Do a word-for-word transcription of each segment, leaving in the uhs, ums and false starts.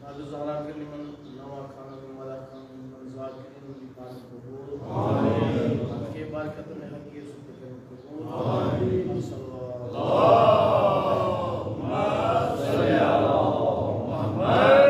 از زہرا کٔرِن یِمن نواخانن، مداخانن، یِمن ذاکرین ہُنٛد یہِ کار قبوٗل۔ آمین۔ اَتھ کہِ برکتن حقیٖر سُنٛد تہِ کٔرِن قبوٗل۔ آمین۔ صلی اللہ۔ اللہم صل علی محمد۔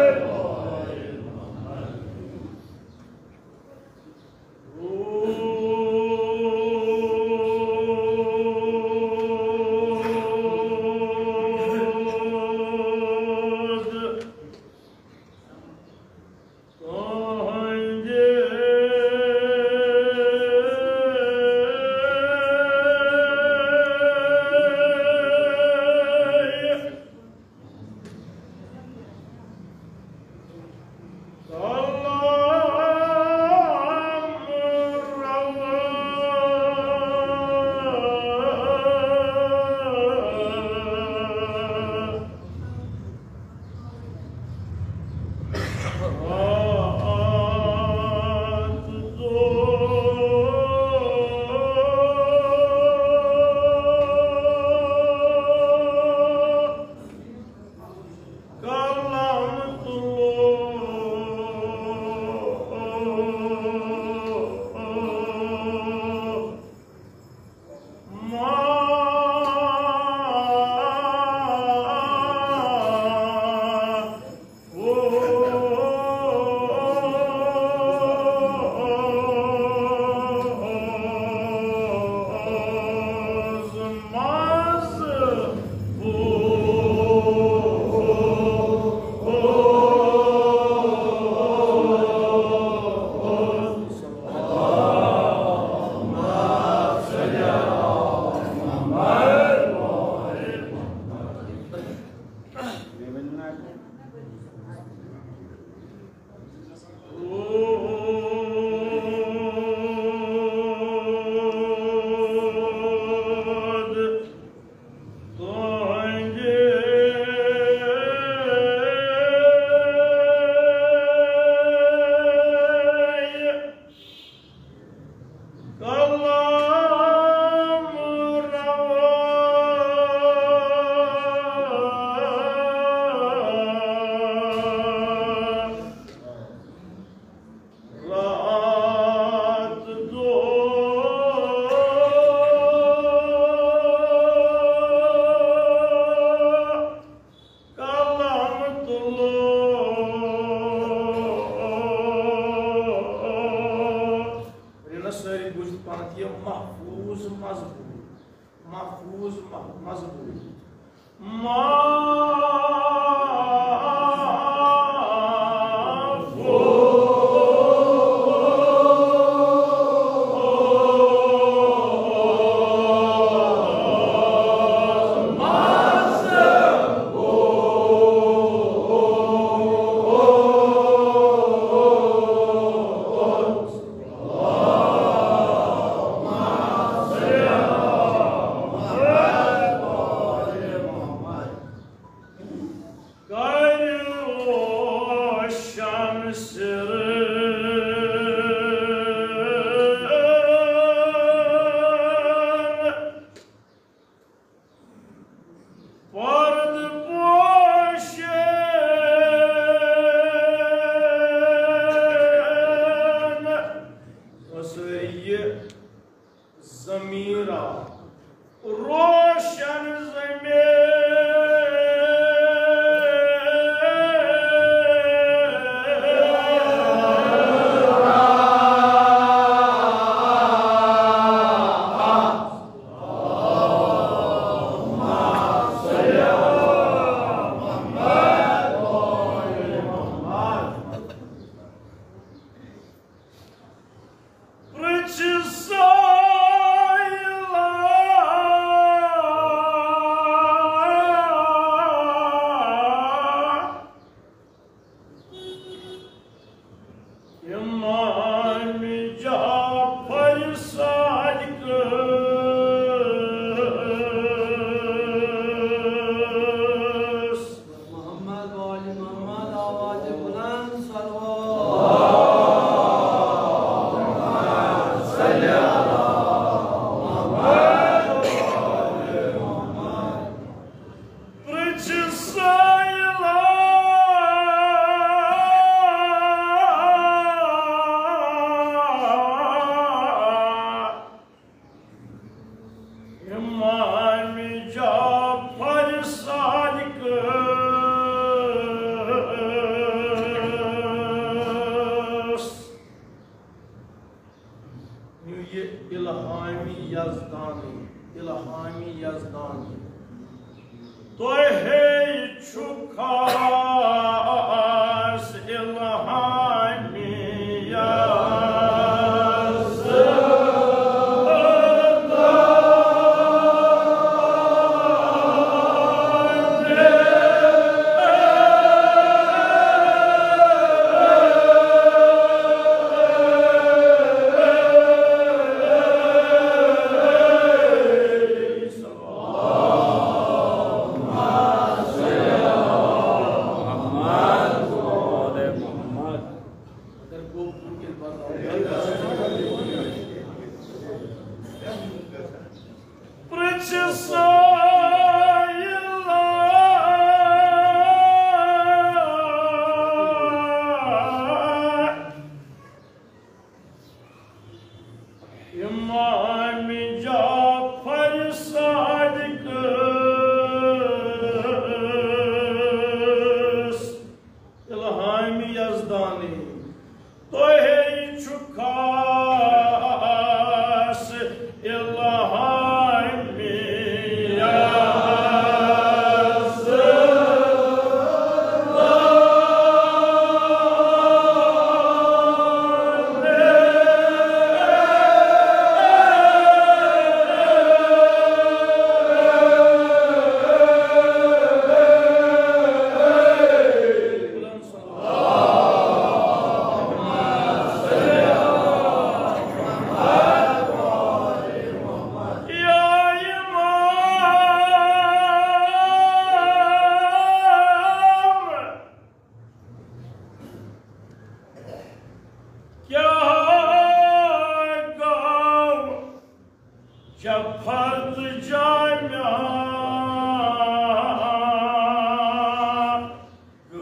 ؤنِو نا سٲری بوٗزِتھ پانہٕ تہِ یہِ محفوٗظ مضبوٗط، محفوٗظ مضبوٗط۔ پردٕ پوشن۔ سٲری یہِ ضمیٖرا روشن ضمیٖر۔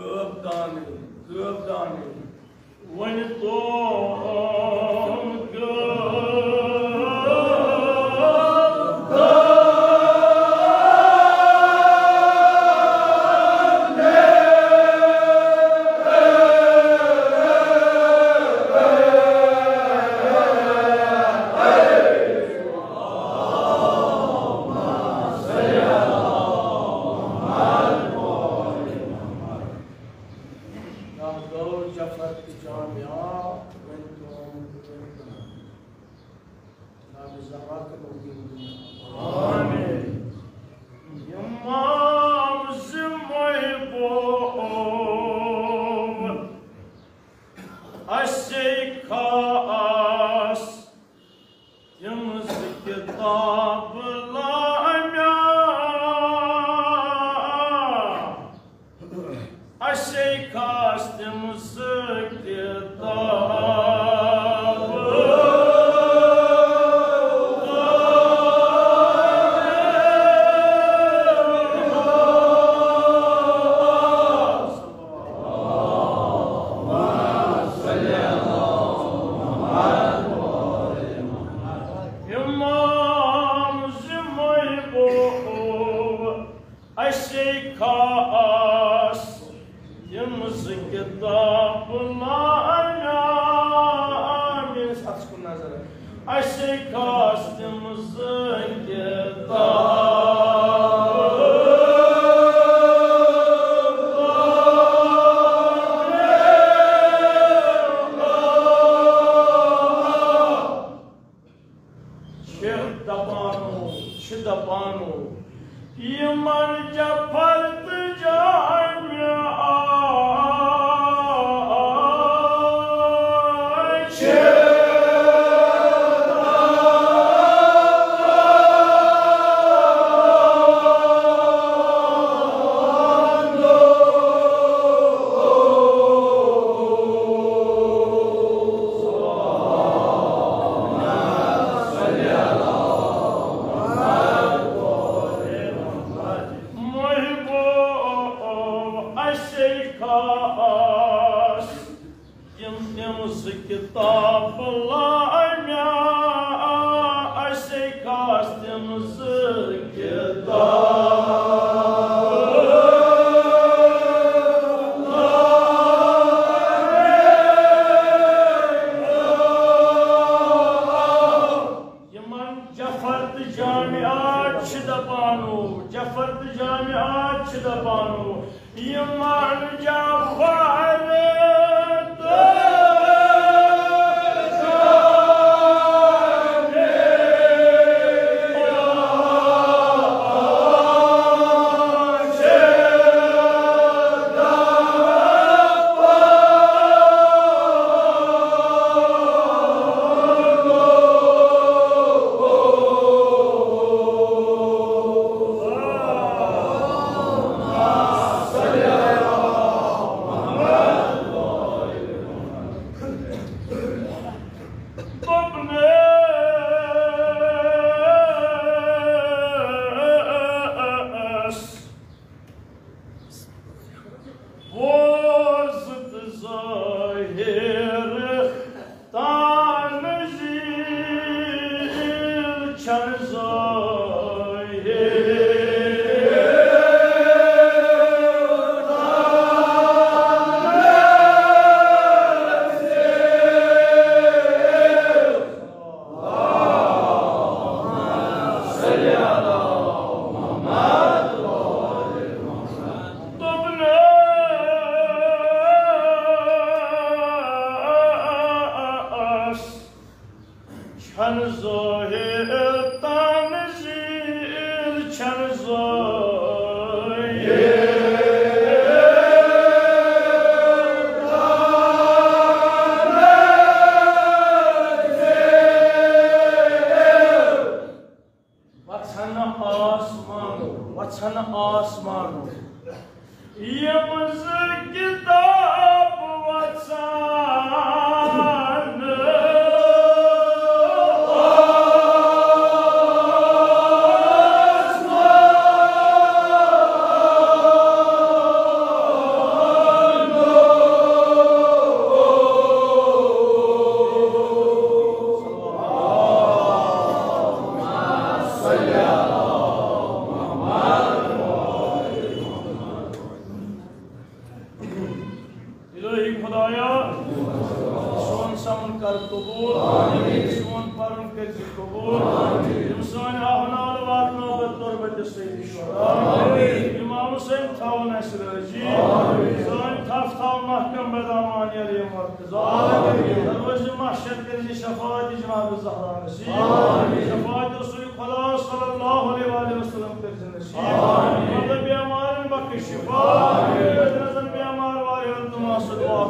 غٲب دانٕے، غٲب دانٕے۔ وۄنۍ توم غٲب داہ گوٚو جعفر تہٕ جامعہ، وۄنۍ توم تہٕ جناب زہرا قبول کٔرِو۔ آمین۔ امام زِ محبوب اسے خاص تِم زٕ کِتاب لامیا، اسے خاص تِم زٕ کِتاب۔ امام زِ محبوب اسے خاص تِم زٕ کِتاب لامیا۔ آمین۔ اتھ کُن نظر۔ اسے خاص تِم زٕ کِتاب۔ چھِ دپانو، چھِ دپانو، یِمن جعفر تہٕ جامعہ چھِ محبوب اسے خاص تِم، تِم زٕ کِتاب لامیا، اسے خاص تِم زٕ کِتاب۔ یِمن جعفر تہٕ جامعہ چھِ دپانو، جعفر تہٕ جامعہ چھِ دپانو، یِمن جعفر تہٕ دوٚپنَس، بوز تہٕ ظٲہِر تنزیل چھَنہٕ ظٲہِر۔ دوٚپنَس، چھَنہٕ ظٲہِر تنزیل چھَنہٕ ظٲہِر۔ وَژھَن آسمانو، وَژھَن آسمانو۔ یِم زٕ کِتاب وَژھَن۔ الہی خدایا، سون سمن کر قبول، سون پرن کر زِ قبول، یِم سٲنۍ آہ و نالہٕ واتنٲوتھ تربت سید شہدا، امام حسین تھاوُن اسہِ رٲضی، سٲنۍ تھپھ تھاو محکم بدامان یا علی مرتضی، دروازِ محشر کر زِ شفاعت جناب زہرا نصیب، شفاعت رسول خدا صلی اللہ علیہ وآلہ وسلم کر زِ نصیب، مطلب بیمارن بخش شفا، نظر بیمار واریاہن تِم آسہٕ دعا۔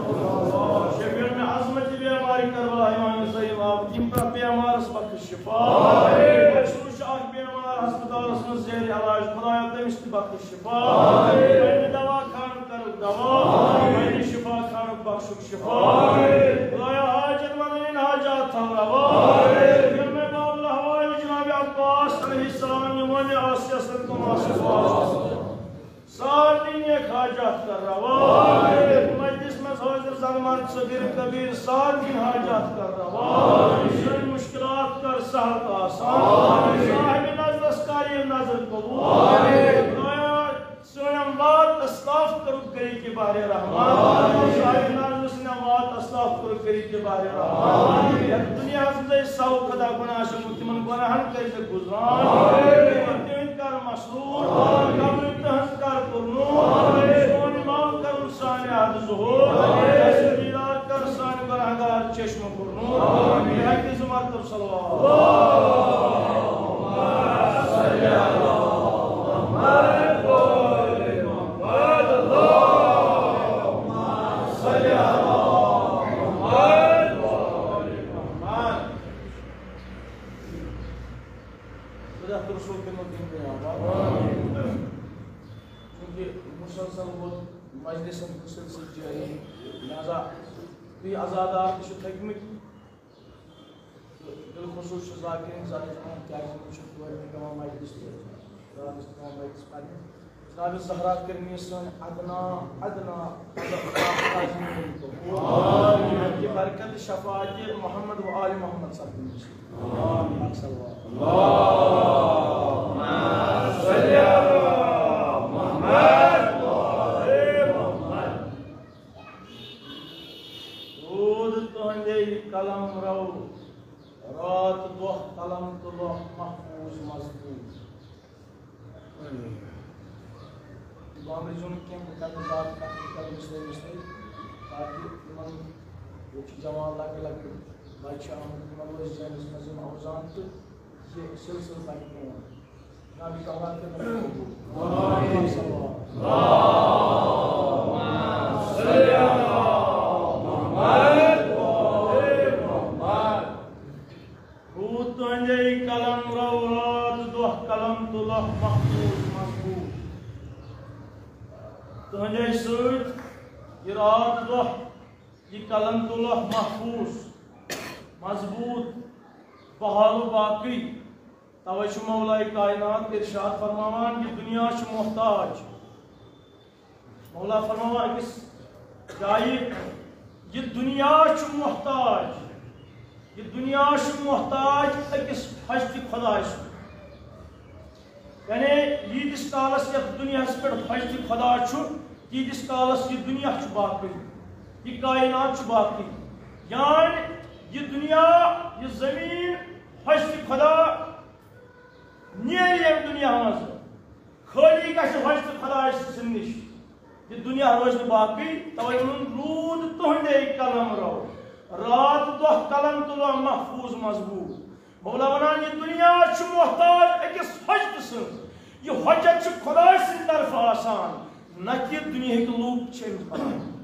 شفیع العظمت بیمار کربلا امام زین العابدین پرٛٮ۪تھ بیمارس بخش شفا۔ اَسہِ وُچھ اکھ بیمار ہسپتالس منٛز زیر علاج، خدایا تٔمِس تہِ بخش شفا۔ پننہِ دوا خانُک کرُکھ دوا، پننہِ شفا خانُک بخشُکھ شفا۔ خدایا حاجت مندن ہٕنٛدۍ حاجات تھاو روا۔ یِمے باب الحوائج جناب عباس علیہ السلام، یِمن آسیس تِم آسیس۔ سارنٕے نیک حاجات کر روا۔ مجلس منٛز حٲضِر زنان، صغیر کبیر، سارنٕے حاجات کر روا۔ سٲنۍ مشکلات کر سہل تہٕ آسان۔ صاحب نظرس کر یِم نظر قبول۔ خدایا، سٲنۍ اموات اسلاف کٔرٕکھ غریق بحر رحمان۔ صاحب نظر سٕنٛدۍ اموات اسلاف کٔرٕکھ غریق بحر رحمان۔ یتھ دُنیاہس منٛز أسۍ سو خطا گناہ چھِ، تِمن گناہن کٔرۍ زِ گُزران۔ تِہنٛدۍ کر مسرور، قبر تہنٛز کر پُرنور۔ سون امام کرُن سانہِ عہد ظہور۔ اَسہِ دیٖدار کر سانہِ گناہگار چشم پُرنور۔ بحق ذی مرتب صلوات۔ خدا ترسو تِمن دِن قیامت۔ چونکہ مسلسل ووت مجلسن ہُنٛد سلسلہٕ جٲری، لہذا تُہۍ عزادار تہِ چھِو تھٔکمٕتۍ۔ تہٕ بالخصوص چھُ ذاکرین زیادٕ پَہَم، کیٛازِ یِمن چھُ کورِ تہِ پٮ۪وان مجلس تہِ، راتَس تہِ پٮ۪وان مجلس پَرنہِ۔ جناب زہرا کٔرِنۍ یہِ سٲنۍ ادنا، ادنا، ادنا، ادنا۔ یہِ برکت شفاعت محمد و آل محمد سپدٕنۍ۔ آمین۔ صلوات۔ اللہم صل علی محمد و آل محمد۔ روٗد تُہنٛدے قلم رو، رات دۄہ قلم تہٕ لوح محفوظ مضبوٗط۔ بہٕ اَنہٕ زیُن کینٛہہ، بہٕ کَرٕ نہٕ زیادٕ کَتھ، بہٕ کَرٕ وِسرٲوِتھ وِسرٲوِتھ، تاکہِ یِمَن ییٚتہِ چھِ جوان لۄکٕٹۍ لۄکٕٹۍ بَچہِ چھِ آمٕتۍ، یِمَن روزِ ذہنَس منٛز یِم اوزان تہٕ یہِ سلسلہٕ پَکہِ برونٛٹھ۔ جناب، یہِ کَلام کٔرِو قبوٗل۔ آمین۔ صلوات۔ روٗد تُہنٛدے قلم رو، رات دۄہ قلم تہٕ لوح محفوظ مضبوٗط۔ تُہنٛدے سۭتۍ یہِ رات دۄہ، یہِ قلم تہٕ لوح محفوظ مضبوٗط، بحال و باقی۔ توے چھُ مولائے کائنات ارشاد فرماوان، یہِ دُنیا چھُ محتاج۔ مولا فرماوان أکِس جایہِ، یہِ دُنیا چھُ محتاج، یہِ دُنیا چھُ محتاج أکِس حضرت خدایہِ سُنٛد۔ یعنی ییٖتِس کالس یَتھ دُنیاہَس پٮ۪ٹھ حضرت خدا چھُ، تیٖتِس کالس یہِ دُنیا چھُ باقٕے، یہِ کائنات چھُ باقٕے۔ یعنی یہِ دُنیا، یہِ زٔمیٖن، حضرت خدا نیرِ ییٚمہِ دُنیا منٛز، خٲلی گژھِ حضرت خدایہِ سٕنٛدِ نِش۔ یہِ دُنیا روزِ نہٕ باقٕے، توے ووٚنُن، روٗد تُہنٛدے قلم رو، رات دۄہ قلم تہٕ لوح محفوظ مضبوٗط۔ مولا وَنان، یہِ دُنیا چھُ محتاج أکِس حجتہٕ سٕنٛز۔ یہِ حجت چھِ خداے سٕنٛدِ طرفہٕ آسان، نہ کہِ دُنیہٕکۍ لوٗکھ چھِ أمِس بَناوان۔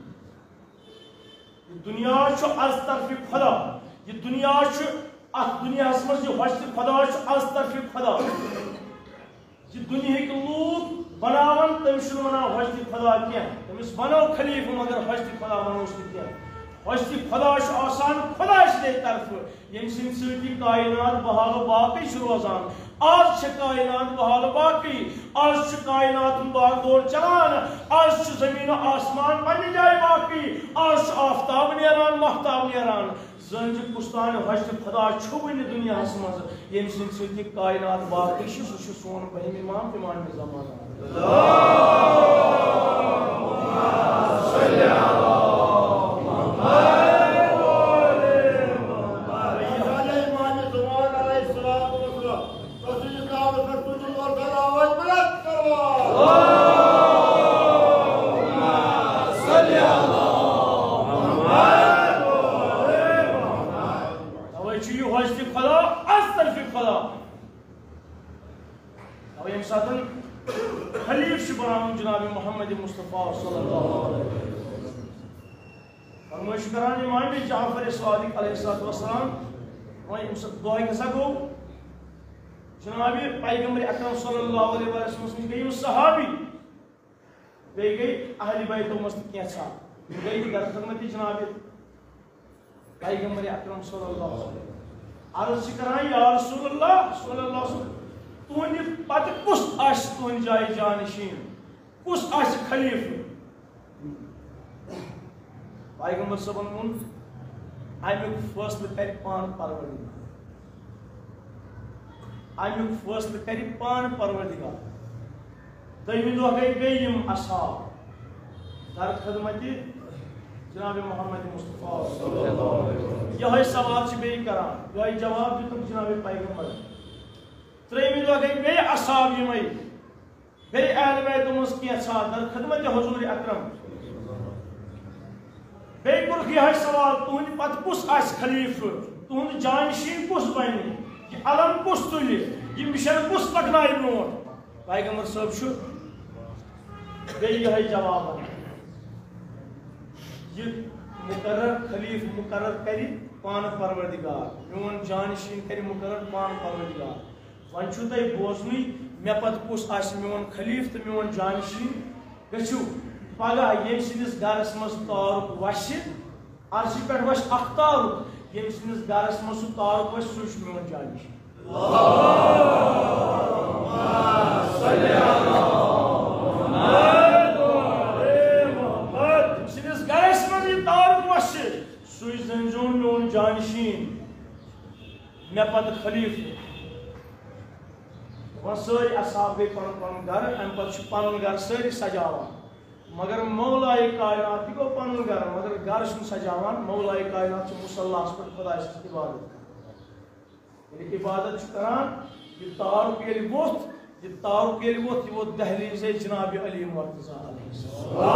یہِ دُنیا چھُ از طرفِ خدا۔ یہِ دُنیا چھُ، اَتھ دُنیاہَس منٛز یہِ حجتِ خدا چھُ از طرفِ خدا۔ یہِ دُنیہٕکۍ لوٗکھ بَناوَن، تٔمِس چھُنہٕ وَنان حجتِ خدا کینٛہہ۔ تٔمِس بَنٲو خلیٖفہٕ، مگر حجتِ خدا وَنوس نہٕ کینٛہہ۔ حجتِ خدا چھُ آسان خداے سٕنٛدے طرفہٕ، ییٚمہِ سٕنٛدِ سۭتۍ یہِ کائنات بحال و باقی چھُ روزان۔ آز چھِ کائنات بحال و باقی، آز چھُ کائنات ہُنٛد باغ دور چلان، آز چھُ زمین و آسمان پننہِ جایہِ باقی، آز چھُ آفتاب نیران، ماہتاب نیران۔ زٲنۍ زِ کُس تام حضرت خدا چھُ وُنہِ دُنیاہَس منٛز، ییٚمہِ سٕنٛدِ سۭتۍ یہِ کائنات باقی چھِ، سُہ چھُ سون بہم امام، امام زمان۔ ساتن خلیفہٕ چھُ بناوُن جناب محمد مصطفیٰ صلی اللہ علیہ وسلم۔ فرمٲیش چھُ کران امام جعفر صادق علیہ الصلوۃ والسلام، وۄنۍ ییٚمہِ ساتہٕ دۄہے ہسا گوٚو جناب پیغمبر اکرم صلی اللہ علیہ وسلم نِش گٔے یِم صحابی، بیٚیہِ گٔے اہل بیتو منٛز تہِ کینٛژھا، یِم گٔے تہِ در خدمت جناب پیغمبر اکرم صلی اللہ علیہ وسلم۔ عرض چھِ کران، یا رسول اللہ صلی اللہ علیہ وسلم، تُہنٛدِ پتہٕ کُس آسہِ تُہنٛدِ جایہِ جانشین؟ کُس آسہِ خلیفہٕ؟ پیغمبر صٲبن ووٚن، امیُک فٲصلہٕ کرِ پانہٕ پروردگار۔ امیُک فٲصلہٕ کرِ پانہٕ پروردگار۔ دوٚیمہِ دۄہ گٔے بیٚیہِ یِم اصحاب در خدمت جناب محمد مصطفیٰ۔ یِہوٚے سوال چھِ بیٚیہِ کران، یِہوٚے جواب دیُتُکھ جناب پیغمبر۔ ترٛیٚیِمہِ دۄہ گٔے بیٚیہِ اصحاب یِمَے، بیٚیہِ اہل بیتو منٛز کینٛژھا در خدمت حضور اکرم۔ بیٚیہِ کوٚرُکھ یِہوٚے سوال، تُہنٛدِ پتہٕ کُس آسہِ خلیفہٕ؟ تُہنٛد جانشین کُس بنہِ؟ یہِ علم کُس تُلہِ؟ یہِ مِشن کُس پکنایہِ برونٛٹھ؟ پیغمبر صٲب چھُ بیٚیہِ یِہوٚے جواب وَنان، یہِ مقرر، خلیفہٕ مقرر کرِ پانہٕ پروردگار، میون جانشین کرِ مقرر پانہٕ پروردگار۔ وۄنۍ چھُو تۄہہِ بوزنُے، مےٚ پتہٕ کُس آسہِ میون خلیفہٕ تہٕ میون جانشین۔ گٔژھِو پگاہ ییٚمہِ سٕنٛدِس گرس منٛز تارُک وسہِ، عرشہِ پٮ۪ٹھ وسہِ اکھ تارُک، ییٚمہِ سٕنٛدِس گرس منٛز سُہ تارُک وسہِ، سُے چھُ میون جانشین۔ ییٚمہِ سٕنٛدِس گرس منٛز یہِ تارُک وسہِ، سُے زٲنۍزیون میون جانشین، مےٚ پتہٕ خلیفہٕ۔ وۄنۍ سٲری اصحاب گٔے پنُن پنُن گرٕ، امہِ پتہٕ چھُ پنُن گرٕ سٲری سجاوان، مگر مولائے کائنات تہِ گوٚو پنُن گرٕ، مگر گرٕ چھُنہٕ سجاوان۔ مولائے کائنات چھُ مصلاہس پٮ۪ٹھ خدایہِ سٕنٛز عبادت کران۔ ییٚلہِ عبادت چھُ کران، یہِ تارُک ییٚلہِ ووٚتھ، یہِ تارُک ییٚلہِ ووٚتھ، یہِ ووٚتھ دہلیزِ جناب علی مرتضیٰ علیہ السلام۔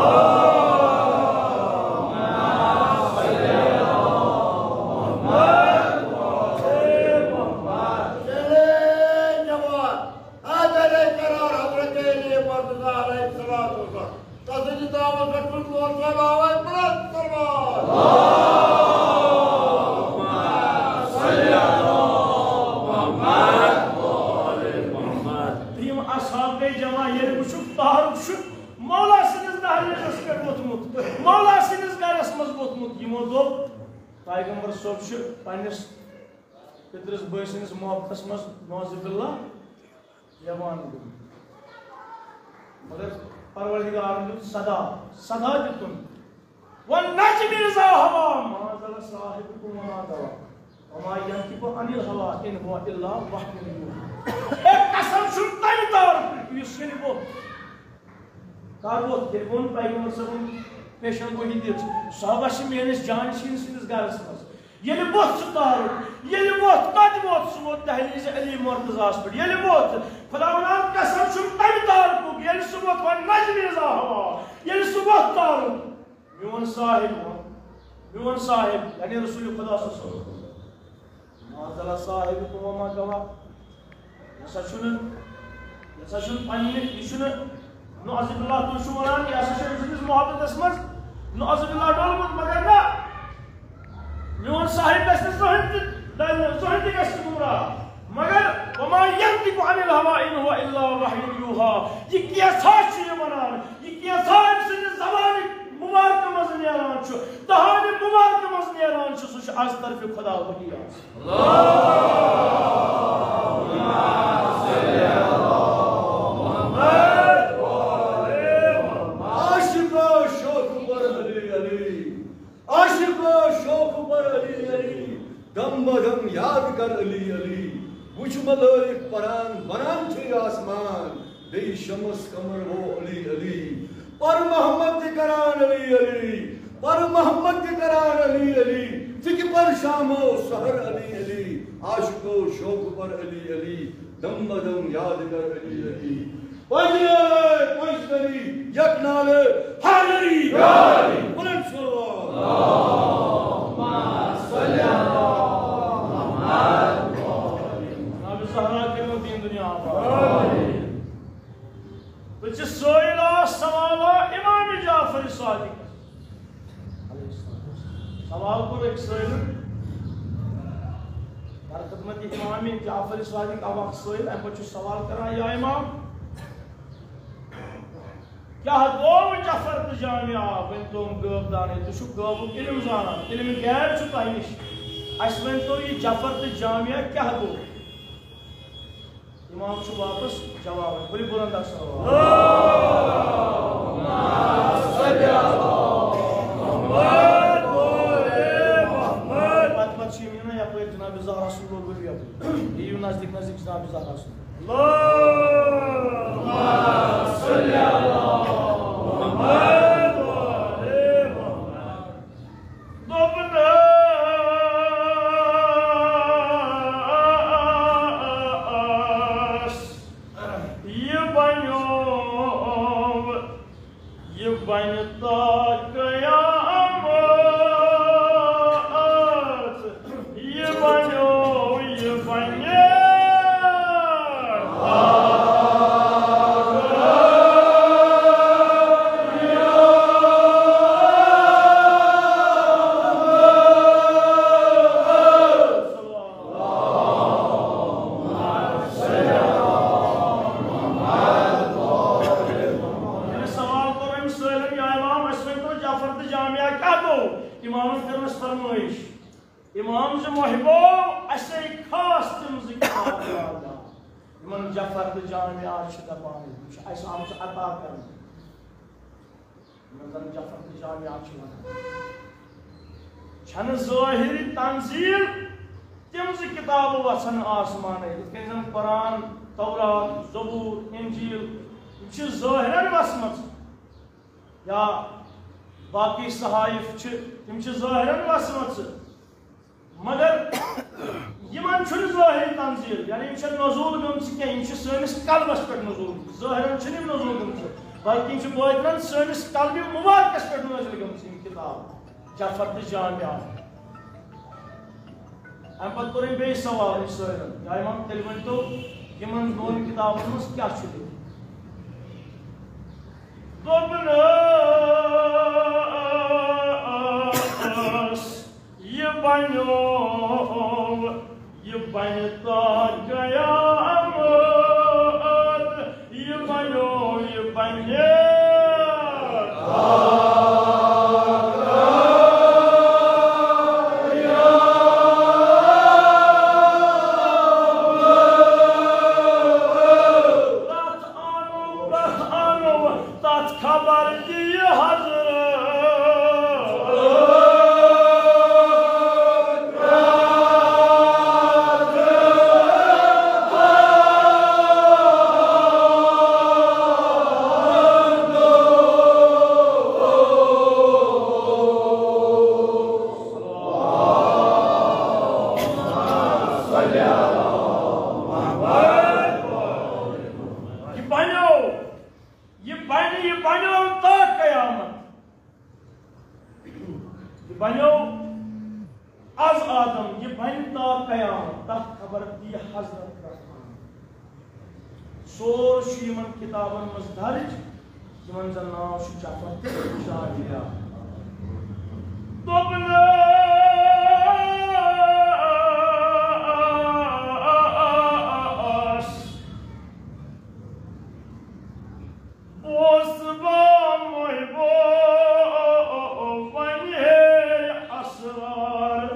حضرت علی مرتضیٰ علیہ السلام۔ تسٕنٛدِ دعوت پٮ۪ٹھ کُن لوگ صٲب آواز بلند فرماو۔ تِم اصحاب گٔے جمع، ییٚلہِ وٕچھُکھ تارُک چھُ مولا سٕنٛدِس دہلیزس پٮ۪ٹھ ووٚتھمُت، مولا سٕنٛدِس گرس منٛز ووٚتھمُت۔ یِمو دوٚپ، پیغمبر صٲب چھُ پننِس پِترِس بٲے سٕنٛدِس محبتس منٛز نعوذ باللہ ہٮ۪وان گوٚمُت۔ مگر پروردگارن دیُت صدا، صدا دیُتُن۔ والنجم اذا ہوا، ما ضل صاحبکم وما غوا، وما ینطق عن الہوا ان ہوا الا وحی یوحی۔ اے قسم چھُم تمہِ تارُک یُس ییٚلہِ ووٚتھ۔ کر ووٚتھ؟ ییٚلہِ ووٚن پیغمبر صٲبن پیشن گویی دِژ، صحابہ چھِ میٲنِس جانشین سٕنٛدِس گرس منٛز۔ ییٚلہِ ووٚتھ سُہ تارُک، ییٚلہِ ووٚتھ، کتہِ ووٚتھ؟ سُہ ووٚتھ دہلیز علی مرتضیٰ ہس پٮ۪ٹھ۔ ییٚلہِ ووٚتھ، خداوند قسم چھُم تمہِ تارکُک، ییٚلہِ سُہ ووٚتھ، والنجم اذا ہوا، ییٚلہِ سُہ ووٚتھ تارُک، میون صاحب ووٚن، میون صاحب، یعنی رسول خدا صلی اللہ علیہ وسلم۔ ما ضل صاحبکم وما غوا۔ یہِ ہسا چھُنہٕ، یہِ ہسا چھُنہٕ پننہِ، یہِ چھُنہٕ، نعوذ باللہ، تُہۍ چھِو وَنان، یہِ ہسا چھُ أمۍ سٕنٛدِس محبتس منٛز، نعوذ باللہ، ڈوٚلمُت، مگر نہ، میون صاحب گژھِ نہٕ زٕہٕنۍ تہِ ڈلنہٕ، زٕہٕنۍ تہِ گژھِ نہٕ گمراہ۔ مگر وما ینطق عن الہوا ان ہوا الا وحی یوحی۔ یہِ کینٛژھا چھُ یہِ وَنان، یہِ کینٛژھا أمۍ سٕنٛدِ زبانہِ مبارکہٕ منٛز نیران چھُ، دہانِ مبارکہٕ منٛز نیران چھُ، سُہ چھُ از طرفِ خدا وحی آسان۔ عاشق شوق پر علی علی، عاشق شوق پر علی علی، دم بدم یاد کر علی علی۔ وچھ ملائک پران، بنان چھے آسمان، بیٚیہِ شمس قمر وہ علی علی۔ پر محمد تہِ کران علی علی، پر محمد تہِ کران علی علی۔ ژٕ تہِ پر شام و سحر علی علی، عاشق و شوق پر علی علی، دم بدم یاد کر علی علی۔ پنجرے پنجتری یک نعرے حیدری۔ بلند صلوات۔ جناب زہرا کٔرِو دین دنیا آباد۔ سوال کوٚر أکۍ سٲیلَن، در خدمت امام جعفر صادق آو اکھ سٲیِل، اَمہِ پتہٕ چھُ سوال کران، یا امام، کیٛاہ گوٚو جعفر تہٕ جامعہ؟ ؤنۍ تو غٲب دانے، تُہۍ چھِو غٲبُک علم زانان، علم غیب چھُ تۄہہِ نِش۔ اَسہِ ؤنۍ تو، یہِ جعفر تہٕ جامعہ کیٛاہ گوٚو؟ امام چھُ واپس جواب، ؤلِو بُلند اکھ صلوات۔ پتہٕ پتہٕ چھِ یِم یِوان یپٲرۍ، جناب زہرا صٲب، ؤلِو یپٲرۍ۔ یِیِو نزدیٖک نزدیٖک جناب زہرا صٲب۔ اللهم صل على محمد وعلى محمد۔ دوٚپنَس، یہِ بنیو، یہِ بنہِ تا قیامت۔ یہِ بنیو، یہِ بنہِ۔ ییٚلہِ سوال کوٚر أمۍ سٲلِم، یا امام، اَسہِ ؤنۍ تو، جعفر تہٕ جامعہ کیٛاہ گوٚو؟ امامن کٔرنَس فرمٲیش۔ امام زِ محبو، اسے خاص تِم زٕ کتاب یاد آو۔ یِمن جعفر تہٕ جامعہ چھِ دپان، یِم چھِ اسہِ آمژٕ عطا کرنہٕ۔ یِمن زن جعفر تہٕ جامعہ چھِ ونان۔ چھنہٕ ظٲہری تنزیل تِم زٕ کتابہٕ وژھن آسمانے، یِتھ کٔنۍ زن قرآن، تورات، زبور، انجیل، یِم چھِ ظٲہرن وژھمژٕ۔ یا باقی صحائف چھِ، تِم چھِ ظٲہرن وژھمژٕ۔ مگر یِمن چھُنہٕ ظٲہری تنزیل، یعنی یِم چھِنہٕ نزول گٔمژٕ کینٛہہ، یِم چھِ سٲنِس قلبس پٮ۪ٹھ نزول گٔمژٕ۔ ظٲہرن چھِنہٕ یِم نزول گٔمژٕ، بلکہِ یِم چھِ باطنن سٲنِس قلبِ مبارکس پٮ۪ٹھ نٲزِل گٔمژٕ یِم کِتاب، جعفر تہٕ جامعہ۔ اَمہِ پتہٕ کوٚر أمۍ بیٚیہِ سوال أمۍ سٲلِم، یا امام، تیٚلہِ ؤنۍ تو، یِمن دۄن کِتابن منٛز کیٛاہ چھُ لیکھِتھ؟ دوٚپنَس، یہِ بنیو، یہِ بنہِ تا قیامت، یہِ بنیو، یہِ بنہِ۔ تَتھ اَنو، تَتھ اَنو، تَتھ خبر دِیہِ حضرت۔ یہِ بنیو، یہِ بنہِ، یہِ بنیو تا قیامت۔ یہِ بنیو از آدم، یہِ بنہِ تا قیامت، تتھ خبر دِیہِ حضرت رحمان۔ سورُے چھُ یِمن کِتابن منٛز درج، یِمن زن ناو چھُ جعفر تہٕ شاہریہ۔ دوٚپنَس، بوز با محبو، وۄنۍ ہے اسرار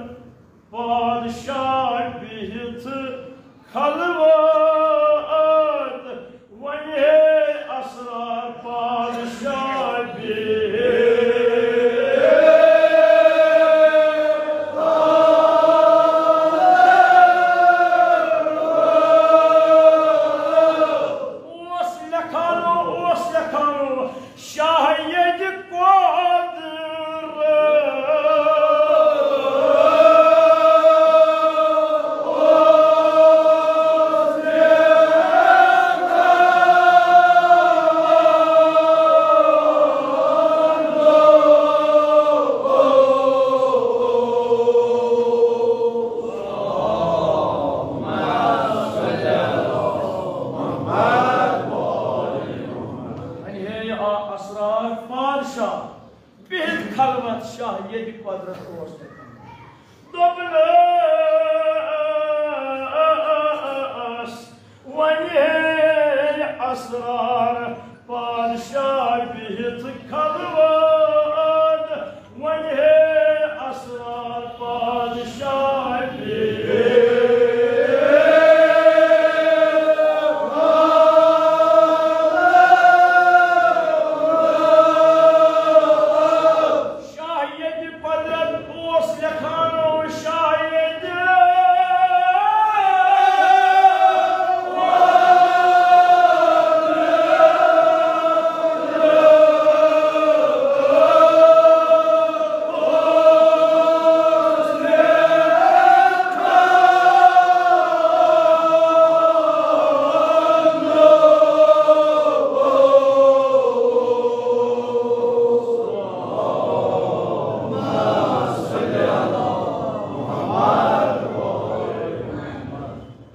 پادشاہ بِہِتھ خلوت، وۄنۍ ہے اسرار پادشاہ بِہِتھ۔ خلوت شاہ ییٚتہِ قۄدرت اوس۔ دوٚپنَس، وۄنۍ ہے اسرار پادشاہ بِہِتھ خلوت، وۄنۍ ہے اسرار پادشاہ بِہِتھ۔ شاہ ییٚتہِ قۄدرت اوس لیکھان، او شاہ ییٚتہِ۔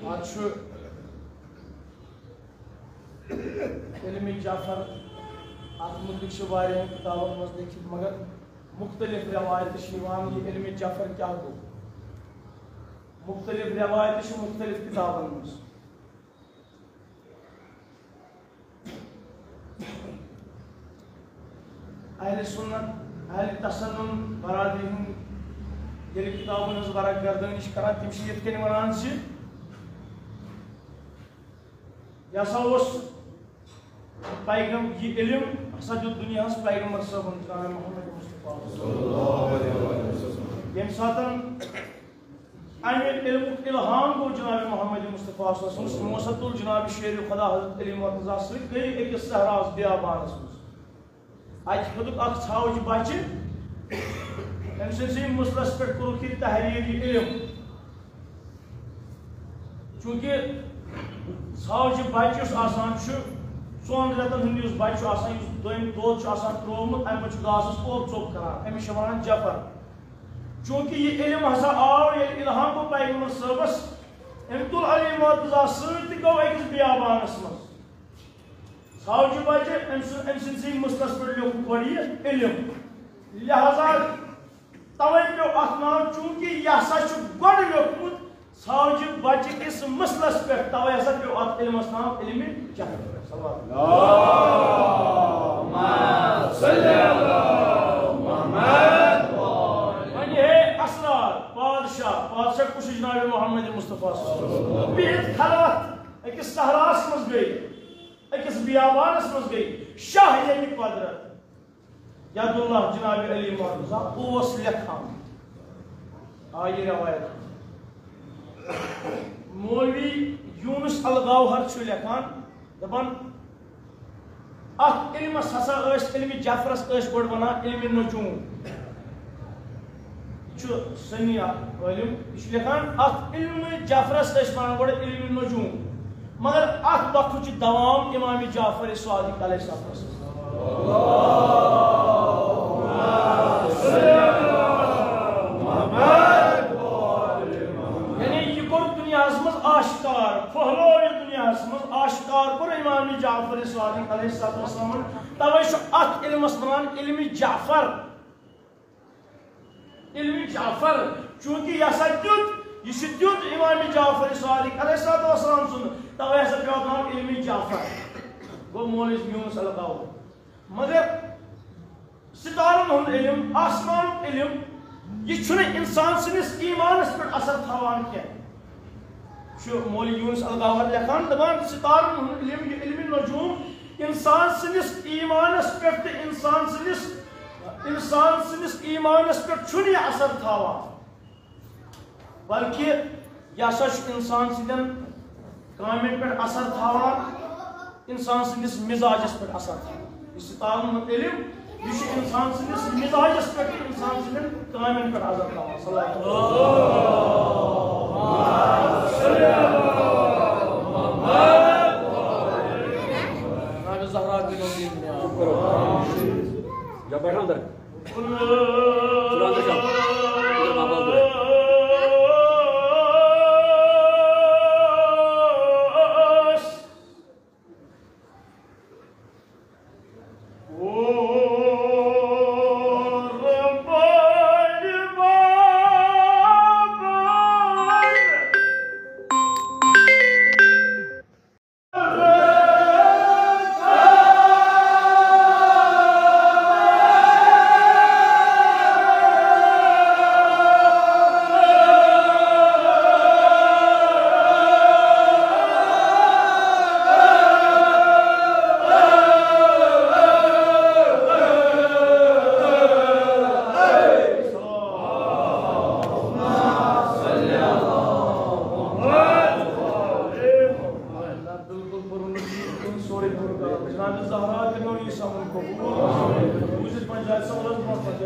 آز چھُ علمِ جعفر، اَتھ مُتعلِق چھِ واریاہَن کِتابَن منٛز لیکھِتھ، مگر مُختٔلِف رٮ۪وایتہٕ چھِ یِوان، یہِ علمِ جعفر کیٛاہ گوٚو؟ مُختٔلِف رٮ۪وایتہٕ چھِ مُختٔلِف کِتابَن منٛز۔ اہل سنت، اہل تسنن برادری ہُنٛد ییٚلہِ کِتابَن ہٕنٛز ورق گردٲنی چھِ کران، تِم چھِ یِتھ کٔنۍ وَنان زِ یہِ ہسا اوس پیغم-، یہِ علم ہسا دیُت دُنیاہَس پیغمبر صٲبَن جناب محمد مصطفیٰ۔ ییٚمہِ ساتَن اَمہِ علمُک الہام گوٚو جناب محمد مصطفیٰ صلی اللہ علیہ وسلم، تِمو ہسا تُل جناب شیر خدا حضرت علی مرتضیٰ سۭتۍ، گٔے أکِس صحراہَس بیابانَس منٛز۔ اَتہِ ہیوٚتُکھ اَکھ ژھاوجہِ بَچہِ، أمۍ سٕنٛدسٕے مُسلَس پٮ۪ٹھ کوٚرُکھ یہِ تحریٖر، یہِ علم۔ چوٗنٛکہِ ژھاوجہِ بَچہِ یُس آسان چھُ، ژۄن رٮ۪تَن ہُنٛد یُس بَچہِ چھُ آسان، یُس دوٚیِم دۄد چھُ آسان ترٛوومُت، اَمہِ پَتہٕ چھُ گاسَس اوٚپ ژوٚپ کران، أمِس چھِ وَنان جعفر۔ چوٗنٛکہِ یہِ علم ہسا آو ییٚلہِ الہام گوٚو پیغمبر صٲبَس، أمۍ تُل علی مرتضیٰ سۭتۍ تہٕ گوٚو أکِس بیابانَس منٛز۔ ژھاوجہِ بَچہِ، أمۍ سُنٛد، أمۍ سٕنٛدسٕے مُسلَس پٮ۪ٹھ لیوٚکھ گۄڈٕ یہِ علم۔ لہذا تَوَے پیوٚو اَتھ ناو، چوٗنٛکہِ یہِ ہسا چھُ گۄڈٕ لیوٚکھمُت ژھاوجہِ بَچہِ کِس مُسلَس پٮ۪ٹھ، تَوَے ہسا پیوٚو اَتھ علمَس ناو علمِ جعفر۔ صلوات۔ اللہم صل علی محمد۔ وۄنۍ ہے اسرار، پادشاہ، پادشاہ کُس چھُ؟ جناب محمد مصطفیٰ صلی اللہ علیہ وسلم۔ بِہِتھ خلوت، أکِس صحراہَس منٛز گٔے، أکِس بیابانَس منٛز گٔے، شاہ ییٚتہِ قۄدرت۔ ید اللہ جناب علی مرتضیٰ اوس لیکھان، آ، یہِ روایت۔ مولوی یونس الگوہر چھُ لیکھان، دپان، اتھ علمس ہسا ٲسۍ، علمِ جعفرس ٲسۍ گۄڈٕ ونان علمِ نجوم۔ یہِ چھُ سنی اکھ عٲلِم، یہِ چھُ لیکھان، اتھ علمِ جعفرس ٲسۍ ونان گۄڈٕ علمِ نجوم، مگر اتھ وقتہٕ چھُ دوام امام جعفر صادق علیہ السلام۔ یعنی یہِ کوٚر دُنیاہس منٛز آشکار، پھٔہلوو یہِ دُنیاہس منٛز آشکار کوٚر امام جعفر صادق علیہ السلام۔ توے چھُ اتھ علمس ونان علمِ جعفر۔ علمِ جعفر، چونکہ یہِ ہسا دیُت، یہِ چھُ دیُت امام جعفر صادق علیہ الصلوۃ والسلام سُنٛد، توے ہسا پیوٚو ناو علمِ جعفر۔ گوٚو مولوی یونس القاوی۔ مگر ستارن ہُنٛد علم، آسمانُک علم، یہِ چھُنہٕ انسان سٕنٛدِس ایمانس پٮ۪ٹھ اثر تھاوان کینٛہہ۔ چھُ مولوی یونس الگوہر لیکھان، دپان، ستارن ہُنٛد علم، یہِ علمِ نجوم، انسان سٕنٛدِس ایمانس پٮ۪ٹھ تہٕ انسان سٕنٛدِس، انسان سٕنٛدِس ایمانس پٮ۪ٹھ چھُنہٕ یہِ اثر تھاوان، بلکہِ یہِ ہسا چھُ انسان سٕنٛدٮ۪ن کامٮ۪ن پٮ۪ٹھ اثر تھاوان، انسان سٕنٛدِس مزاجس پٮ۪ٹھ اثر تھاوان۔ یہِ ستارن ہُنٛد علم، یہِ چھُ انسان سٕنٛدِس مزاجس پٮ۪ٹھ تہٕ انسان سٕنٛدٮ۪ن کامٮ۪ن پٮ۪ٹھ اثر تھاوان۔ صلی اللہ علیہ وسلم۔ جناب زہرا بن الدین۔ یا بیٹھو اندر۔ چلو اندر جاؤ۔ ادھر بابا ادھر ہے۔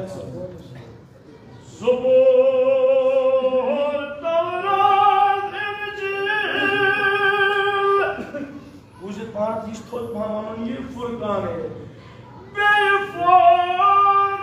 زبور، تورات، انجیل۔ بوٗزِتھ پانہٕ تہِ یہِ چھُ تھوٚد پَہَم وَنُن یہِ فرقانے۔ بیٚیہِ فرقان۔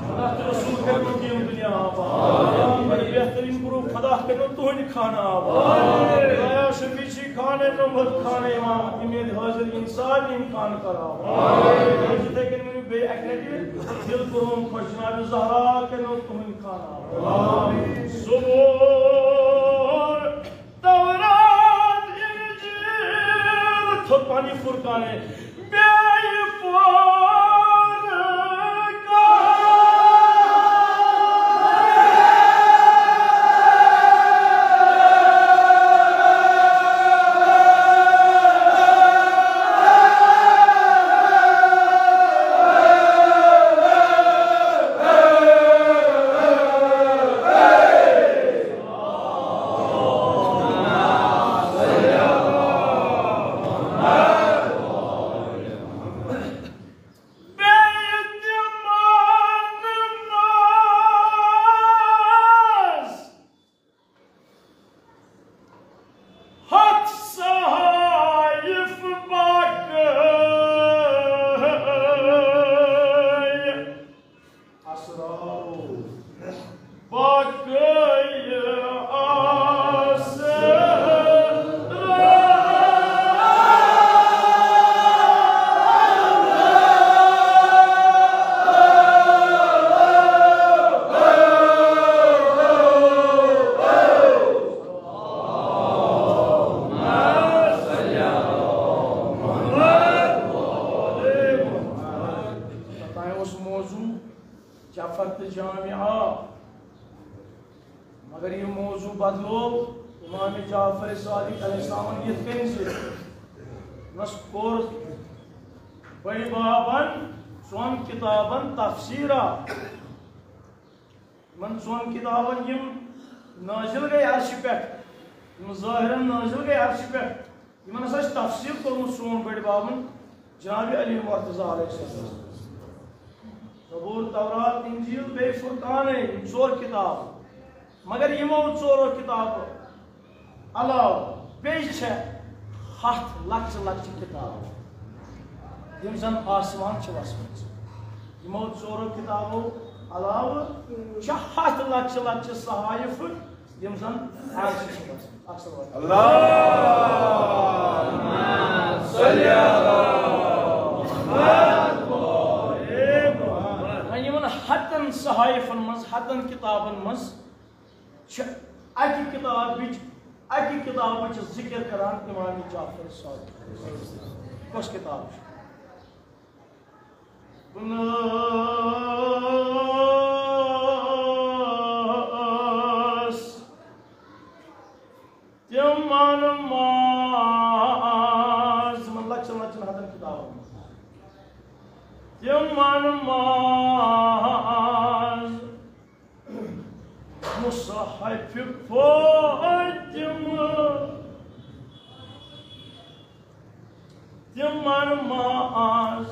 خدا تہٕ رسول کٔرِنو تُہُنٛد دُنیا آباد۔ بڑٕ بہتریٖن پروف، خدا کٔرِنو تُہُنٛدِ خانہٕ آباد۔ خدایا، شفیع چھی خانہٕ، نمرت خانہٕ، امام امید حاضر، یِم سارنٕے یِم خانہٕ کر آباد۔ یِتھَے کٔنۍ ؤنِو بیٚیہِ اَکہِ لَٹہِ، دِل کوٚرُن خۄش، جناب زہرا کٔرِنو تُہُنٛدِ خانہٕ آباد۔ زبور، تورات، انجیل، تھوٚد پہن یہِ فرقانے، بیٚیہِ فرقان۔ بیٚیہِ تِمن منٛز ہتھ صحائف باقی۔ اسرار باقی آسرار۔ توٚتام اوس موضوع جعفر تہٕ جامعہ، مگر یہِ موضوع بدلوو امام جعفر صادق علیہ السلامن یِتھ کٔنۍ زِ نس کوٚر بٔڑۍ بابن ژۄن کِتابن تفسیرا۔ یِمن ژۄن کِتابن یِم نٲزِل گٔے عرشہِ پٮ۪ٹھ، یِم ظٲہِرن نٲزِل گٔے عرشہِ پٮ۪ٹھ، یِمن ہسا چھُ تفسیٖر کوٚرمُت سون بٔڑۍ بابن جناب علی مرتضیٰ علیہ السلام۔ زبور، تورات، انجیل بیٚیہِ فرقانے، یِم ژور کِتاب۔ مگر یِمو ژورو کِتابو علاوٕ بیٚیہِ چھےٚ ہَتھ لۄکچہِ لۄکچہِ کِتابہٕ، یِم زَن آسمان چھِ وَسمٕژ۔ یِمو ژورو کِتابو علاوٕ چھےٚ ہَتھ لۄکچہِ لۄکچہِ صحائف، یِم زَن عرشہِ چھِ وَسمٕژ۔ اَکھ صلوات۔ اللہم صلی علی محمد۔ وۄنۍ یِمَن ہَتَن صحائفَن منٛز، ہَتَن کِتابَن منٛز چھِ اَکہِ کِتابٕچ، اَکہِ کِتابٕچ ذِکِر کَران اِمام جعفر صادق۔ کۄس کِتاب چھِ؟ بہٕ نہٕ ٲس تِمَن منٛز، تِمَن لۄکچَن لۄکچَن ہَتَن کِتابَن منٛز، تِمَن منٛز مصحف فاطمہ، تِمن منٛز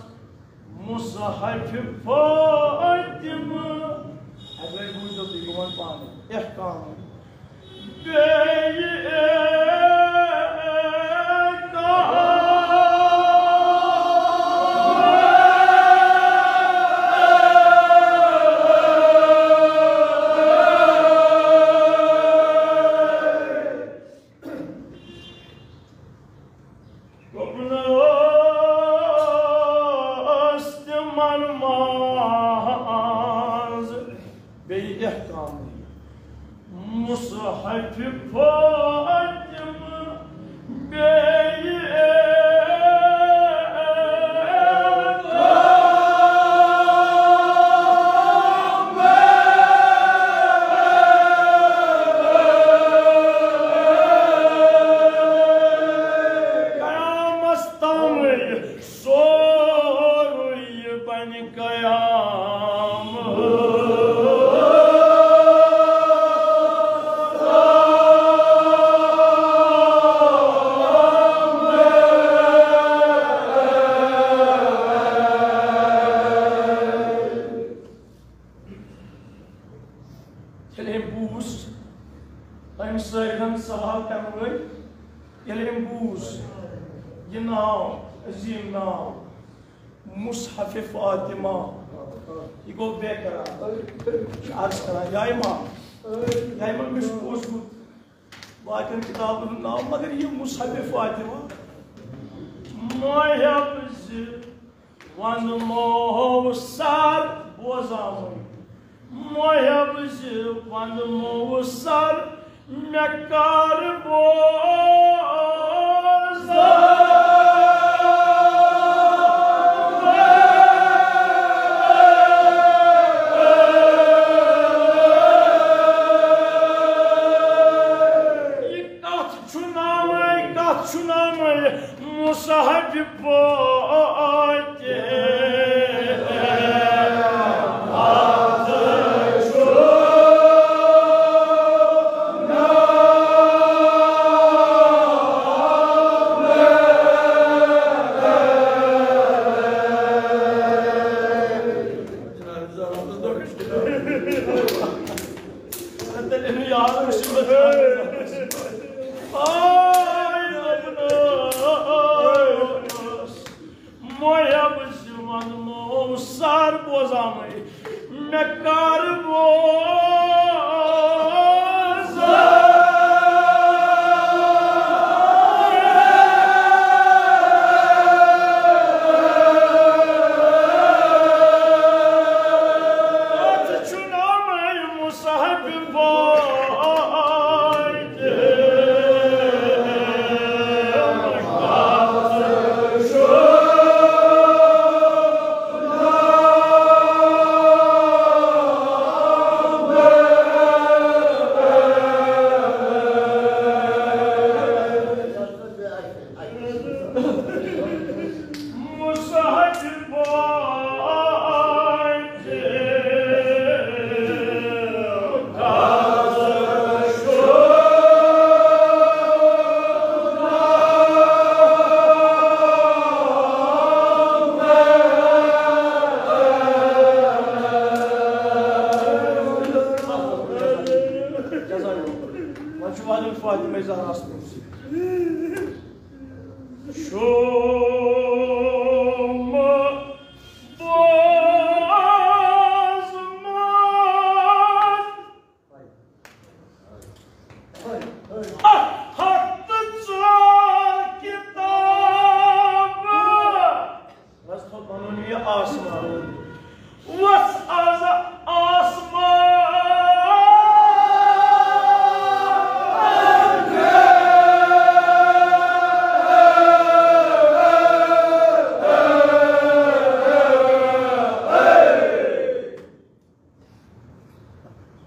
مصحف فاطمہ۔ اَکہِ لَٹہِ بوٗزِو تُہۍ، بہٕ وَنہٕ پانَے۔ احکام۔ بیٚیہِ احکام۔ گۄپنہٕ ٲس تِمن منٛز بیٚیہِ احکام۔ مصحف فاطمہ بیٚیہِ احکام۔ بوٗز، أمۍ سٲرِہَن سوال کرنہٕ وٲلۍ، ییٚلہِ أمۍ بوٗز یہِ ناو، عظیٖم ناو، مصحف فاطمہ، یہِ گوٚو بے قرار۔ یہِ چھُ عرض کران، یا امام، یا امام، مےٚ چھُ بوٗزمُت باقین کتابن ہُنٛد ناو، مگر یہِ مصحف فاطمہ، ماہب زِ وندمو سر بوزاوٕنۍ، ماہب زِ وندمو سر مےٚ کر بوزاوٕنۍ۔ یہِ کتھ چھُ ناوٕے، کتھ چھُ ناوٕے مصحف پٲٹھۍ۔ ماہب زِ وندمو سر بوزاوٕنۍ، مےٚ کر بوزاوٕنۍ۔ کتھ چھُ ناوٕے مصحف پٲٹھۍ۔ وۄنۍ چھُ وَنُن فاطمہ زہراہَس مُتعلِق۔ شوم بوزمت اکھ ہتھ تہٕ ژور کتابہٕ۔ بس تھوٚد پنُن یہِ آسمان۔ وَس از آسمان۔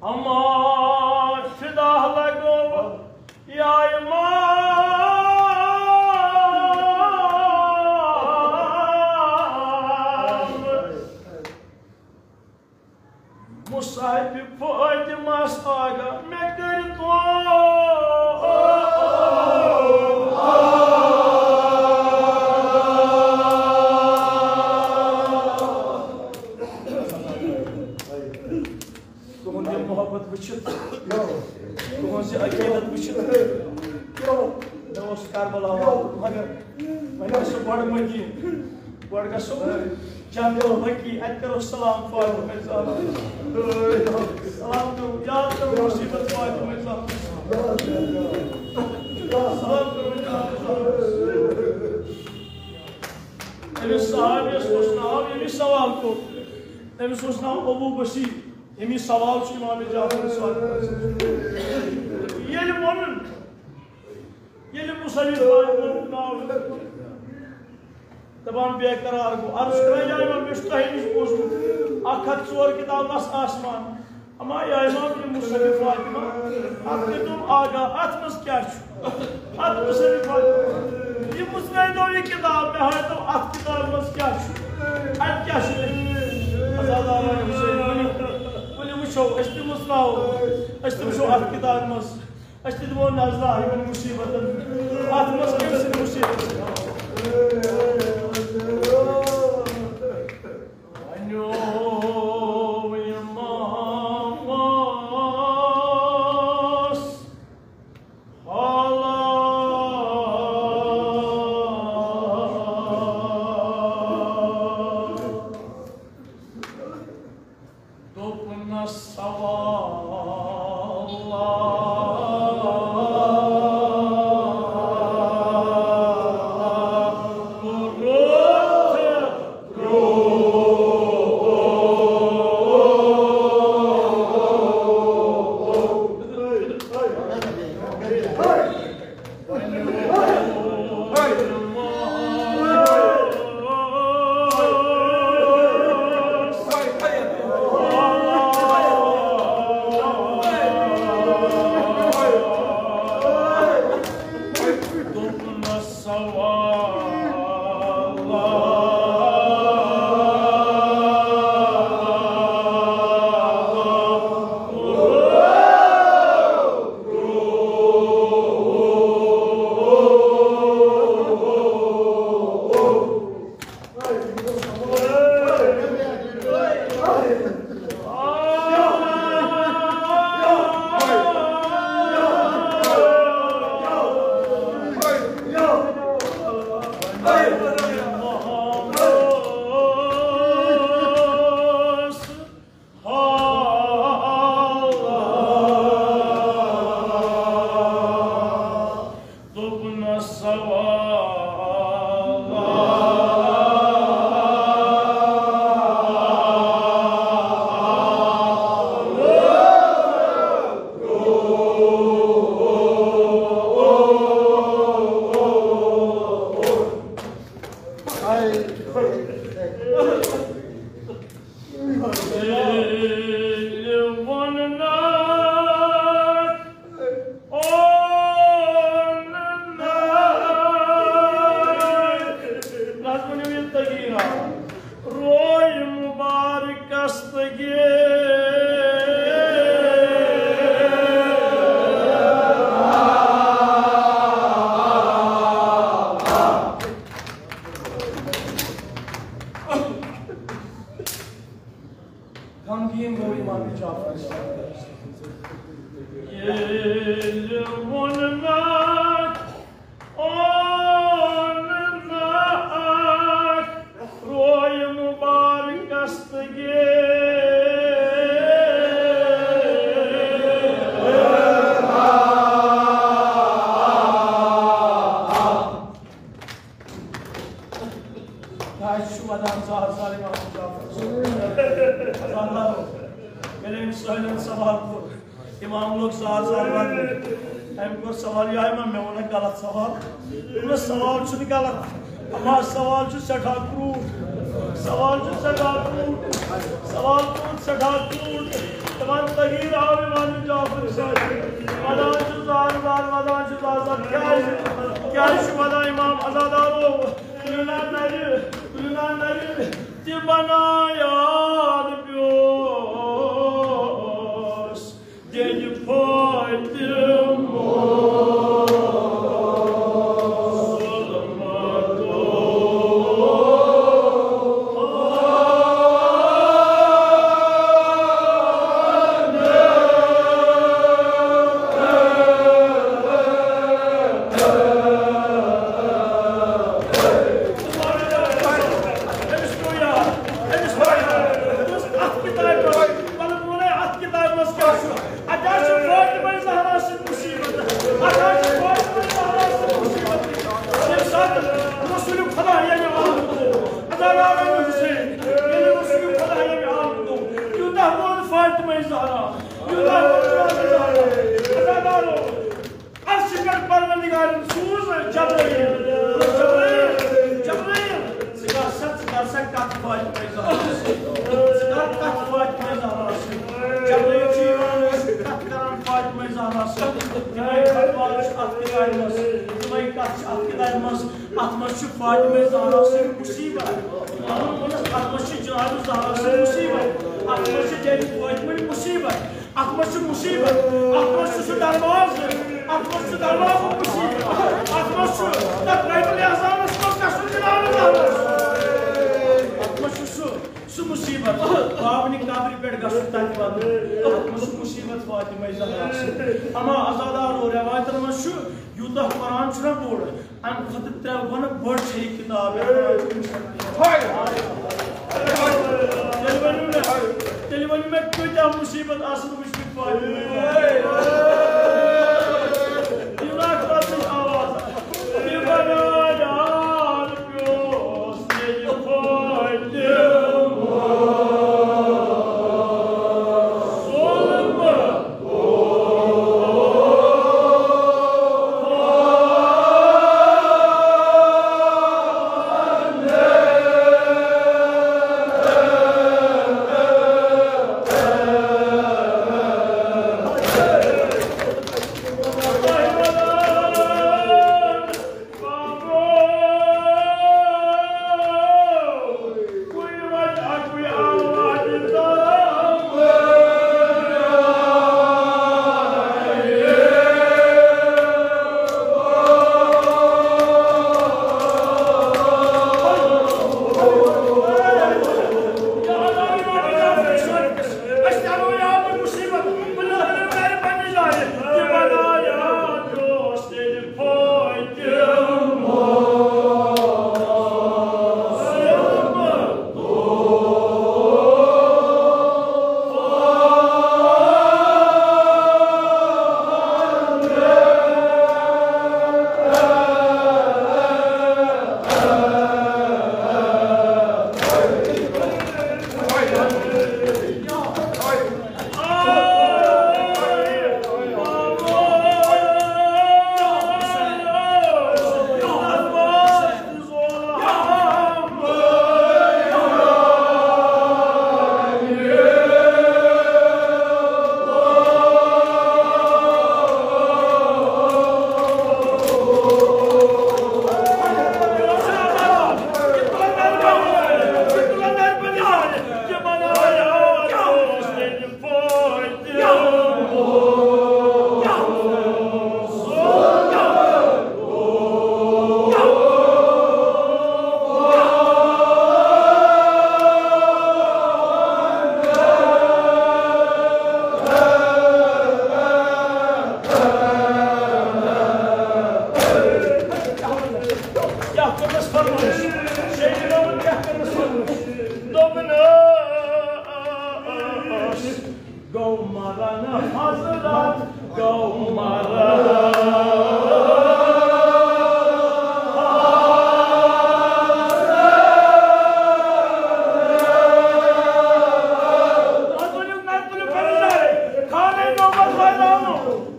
اما فدا لگو یا امام۔ مصحف فاطمہ آگاہ مےٚ کٔرۍ تو۔ تُہُنٛد یہِ محبت وٕچھِتھ، تُہٕنٛز یہِ عقیدت وٕچھِتھ، مےٚ اوس کربلا واتُن، مگر وۄنۍ گژھو گۄڈٕ مدیٖنہٕ، گۄڈٕ گژھو جنگل بقیع، اَتہِ کرو سلام فاطمہ زہرا۔ سلام کرو، یاد کرو مصیبت فاطمہ زہرا۔ سلام کرو، یاد کرو۔ أمِس صحابیَس اوس ناو، ییٚمِس سوال کوٚر، أمِس اوس ناو ابو بصیر۔ ییٚمِس سوال چھُ امام جعفر صادق۔ ییٚلہِ ووٚنُن، ییٚلہِ مصنف فاطمہ ہُنٛد ناو ہیوٚت، دَپان بے قرار گوٚو۔ عرض کران، یا امام، مےٚ چھُ تۄہہِ نِش بوٗزمُت، اکھ ہتھ ژور کتاب وَس آسمان۔ اما یا امام، یہِ مصنف فاطمہ، اتھ کٔرۍتو آگاہ، اتھ منٛز کیٛاہ چھُ؟ اتھ مصنف فاطمہ، یہِ مُژرٲیتو یہِ کتاب، مےٚ ہٲیتو اتھ کتابہِ منٛز کیٛاہ چھُ؟ اتہِ کیٛاہ چھُ لیکھِتھ؟ عزاداران حسین، ؤلِو، ؤلِو وٕچھو، أسۍ تہِ مُژراوو، أسۍ تہِ وٕچھو اتھ کتابہِ منٛز۔ أسۍ تہِ دِمو نظرہ یِمن مُصیبتن۔ اَتھ منٛز کٔمۍ سٕنٛدۍ مُصیبت چھِ؟ وَنیو یِمو دوٚپنَس سوال۔ ییٚلہِ ووٚننَکھ، اوٚننَکھ۔ نہ حظ ؤنِو یہِ تٔگی نا۔ روے مُبارکَس تٔگی۔ غمگیٖن گوٚو اِمام جعفر۔ ییٚلہِ ووٚننَکھ، اوٚننَکھ، روے مُبارکَس تٔگی۔ کیٛازِ چھُ وَدان زار زار اِمام جعفر؟ زار زار۔ ییٚلہِ أمۍ سٲلِم سوال کوٚر، اِمام لوٚگ زار زار وَدنہِ۔ أمۍ کوٚر سوال، یہِ آیہِ ما مےٚ ووٚنُکھ غلط سوال؟ دوٚپمَس، سوال چھُنہٕ غلط، اَما سوال چھُ سٮ۪ٹھاہ کرٛوٗٹھ۔ سوال چھُ سٮ۪ٹھاہ کرٛوٗٹھ۔ سوال چھُ سٮ۪ٹھاہ کرٛوٗٹھ۔ دَپان، تٔگی نا اِمام جعفر صٲب۔ وَدان چھُ زار زار، وَدان چھُ زار زار۔ کیٛازِ؟ کیٛازِ چھُ وَدان اِمام؟ عزادارو، تُلِو نا نَرِ، تُلِو نا نَرِ۔ تہِ بنایاد پیوس دِنہِ فٲطمہٕ۔ اَتھ کِتابہِ منٛز کیٛاہ چھُ؟ اَتہِ حظ چھُ فاطمہ زہرا سٕنٛدۍ مُصیٖبت۔ اَتہِ حظ چھُ فاطمہ زہرا سٕنٛدۍ مُصیٖبت۔ ییٚمہِ ساتہٕ رسول خدا ییٚمہِ عالمہٕ گوٚو، عزادارو حسین، ییٚلہِ رسول خدا ییٚمہِ عالمہٕ گوٚو، یوٗتاہ روٗد فاطمہ زہرا، یوٗتاہ روٗد فاطمہ زہرا۔ عزادارو، عرشہِ پٮ۪ٹھ پروردگارن سوٗز جبرائیل۔ جبرائیل، جبرائیل، ژٕ کر سا، ژٕ کر سا کتھ فاطمہ زہرا سۭتۍ؟ ژٕ کر کتھ فاطمہ زہرا سۭتۍ؟ جبرائیل چھُ یِوان، کتھ کران فاطمہ زہرا سۭتۍ۔ تِمے خطوات چھِ اتھ کتابہِ منٛز، تِمے کتھ چھِ اتھ کتابہِ منٛز۔ اتھ منٛز چھُ فاطمہ زہرا سۭتۍ مُصیبت۔ اتھ منٛز چھُ جناب زہرا سۭتۍ مُصیبت۔ اتھ منٛز چھُ جناب فاطمہ مُصیبت۔ اتھ منٛز چھُ مُصیبت، اتھ منٛز چھُ سُہ دروازٕ، اتھ منٛز چھُ دروازُک مُصیبت، اتھ منٛز چھُ تتھ بیت الاحزانس منٛز گژھُن جناب زہرا۔ اتھ منٛز چھُ سُہ، سُہ مُصیبت، بابنہِ قبرِ پٮ۪ٹھ گژھُن تتہِ واتُن۔ اتھ منٛز چھُ مُصیبت فاطمہ زہرا۔ اما عزادارو، روایتن منٛز چھُ، یوٗتاہ قرآن چھُنہ بوٚڑ، اَمہِ کھۄتہٕ ترٛےٚ گۄنہٕ بٔڑ چھےٚ یہِ کِتاب۔ تیٚلہِ ؤنِو مےٚ، تیٚلہِ ؤنِو مےٚ، کۭتیٛاہ مُصیٖبت آسَن وٕچھمٕتۍ فاطمہ؟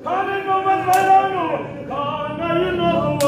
خانہ نوبت ویرانو، خانہ نوبت۔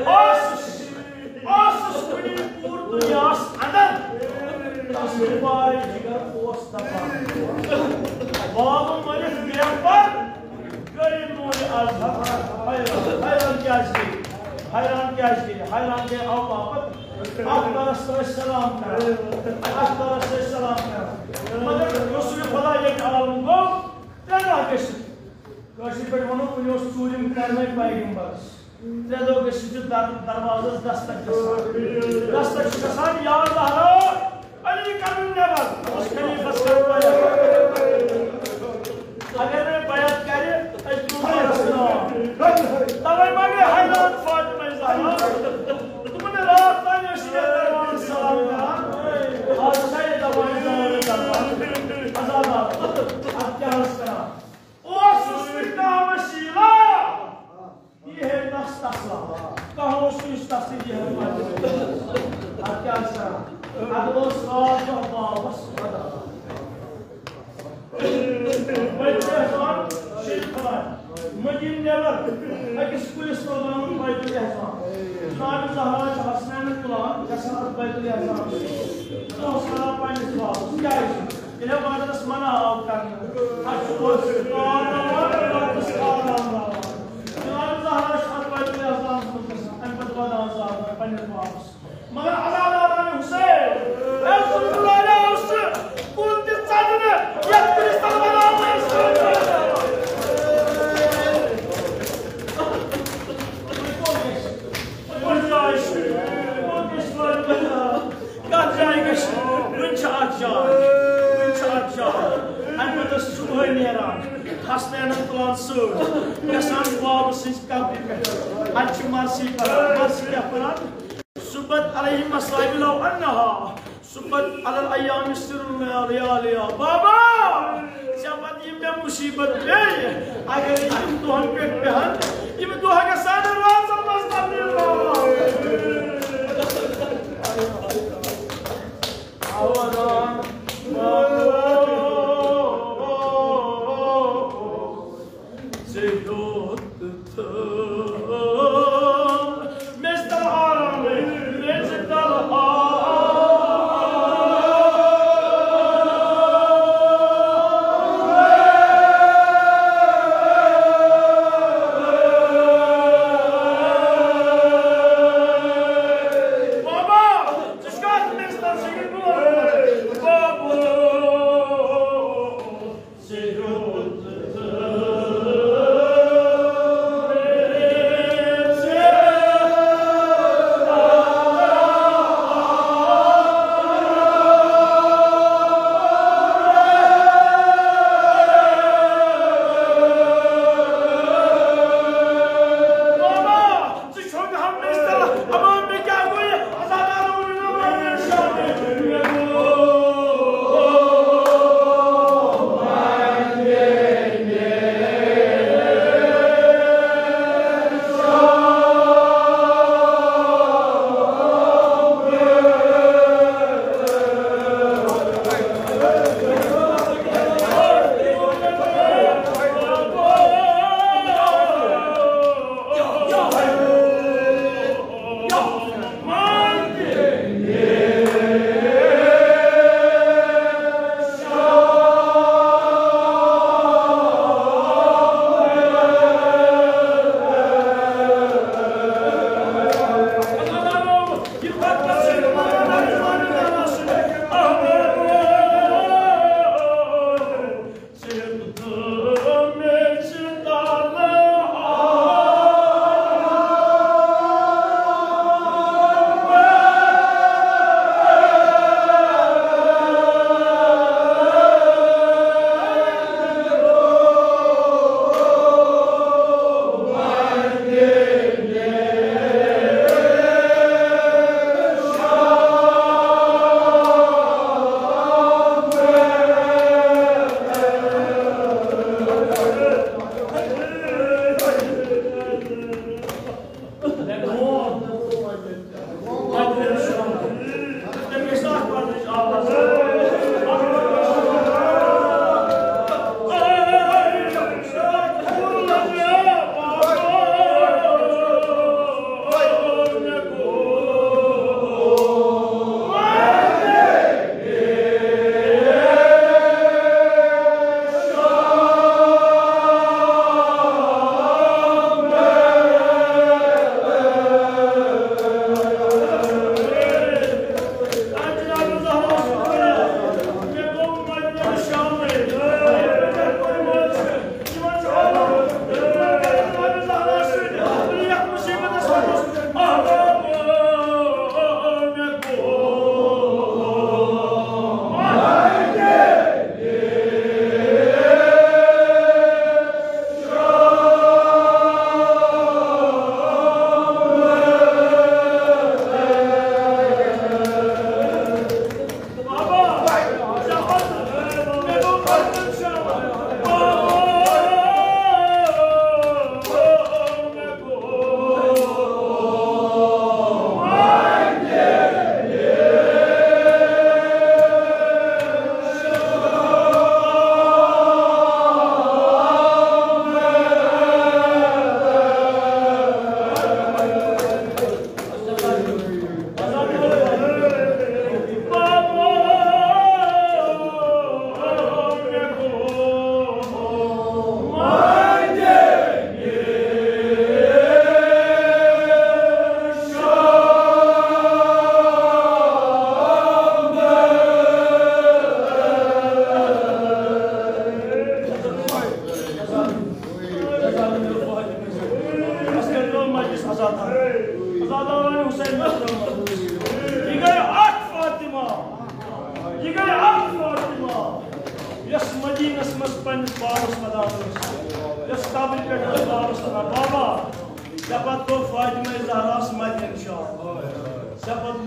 اوسُس، اوسُس کُنہِ پوٗرٕ دُنیاہَس اندر، تَس چھُ بارے جگر اوس دَپان۔ بابہٕ مٔرِتھ بے پر گٔے نوٗرِ اَزہر حٲران۔ حٲران کیٛازِ گٔے؟ حٲران کیٛازِ گٔے؟ حٲران گٔے اَمہِ باپتھ، اَتھ دۄہَس ٲسۍ سلام کران، اَتھ دۄہَس ٲسۍ سلام کران۔ مگر رسول خدا ییٚتہِ عالم گوٚو، ترٛےٚ دۄہ گٔژھِتھ۔ کٲشِرۍ پٲٹھۍ وَنو، کُنہِ اوس ژوٗرِم کرنے پیغمبرس۔ ترٛےٚ دۄہ گٔژھِتھ چھُ در-، دروازس دستک گژھان۔ دستک چھُ گژھان، یا زہرا، علی کَڑُن نٮ۪بر۔ اوس خلیفس کران بیعت۔ اگر نہٕ بیعت کرِ، أسۍ دِمو بیعتس ناو۔ توے ما گٔے حیران فاطمہ زہرا۔ دوٚپُن، راتھ تام ٲسۍ یہِ دروازٕ سلام کران۔ آز چھا یہِ دروازٕ سلام کران؟ عذاب۔ اتھ کیٛاہ ٲس کران؟ اوسُس نہٕ کانٛہہ وسیلہ، یہِ ہے نس تسلا۔ کانٛہہ اوس نہٕ یُس تس سۭتۍ یہِ ہے وسیلہ۔ اتھ کیٛاہ ٲس کران؟ اتھ اوس راتھ دۄہ باغس خۄدا۔ بیت الاحزان، شیخ خدا۔ مدیٖنہٕ نٮ۪بر أکِس کُلِس تل بنووُن بیت الاحزان۔ جناب زہرا چھِ حسنینن تُلان، گژھان اتھ بیت الاحزان۔ دۄہس کران پننِس باغس۔ کیٛازِ؟ ییٚلہِ وردس منع آو کرنہٕ، اَسہِ چھُ اوس آرام، وردس آرام راوان۔ جناب زہرا چھِ اَتھ پننِس احسانَس منٛز گژھان، اَمہِ پتہٕ واتان زہرا پننِس باپس۔ مگر عزاداران حسین، اے رسول اللہ، اوس کُن تہِ ژَٹنہٕ، یَتھ کُلِس تَل بناوان ٲسۍ۔ وۄنۍ کوٚت گژھِ؟ وۄنۍ کوٚت جاے چھِ؟ کوٚت گژھِ وۄنۍ؟ کتھ جایہِ گژھِ؟ وُنہِ چھِ اکھ جاے، وُنہِ چھِ اکھ جاے۔ اَمہِ پتہٕ ٲسۍ صبحٲے نیران، حسنینن تُلان سۭتۍ، گژھان بابہٕ سٕنٛزِ قبرِ پٮ۪ٹھ۔ اَتہِ چھِ مرثی پران، مرثی کیٛاہ پران؟ صبت علیہ مصائب لو انہا صبت علی الایام سر لیالیا۔ بابا! ژےٚ پتہٕ یِم مےٚ مُصیٖبت پیٚیہِ، اگر یِم دۄہن پٮ۪ٹھ بیٚہن، یِم دۄہ گژھن نہٕ رٲژن منٛز تبدیٖل، بابا۔ آوازان، بابا، ژےٚ ہیوٚت تھٲو مےٚ تل آرام، مےٚ تل آرام۔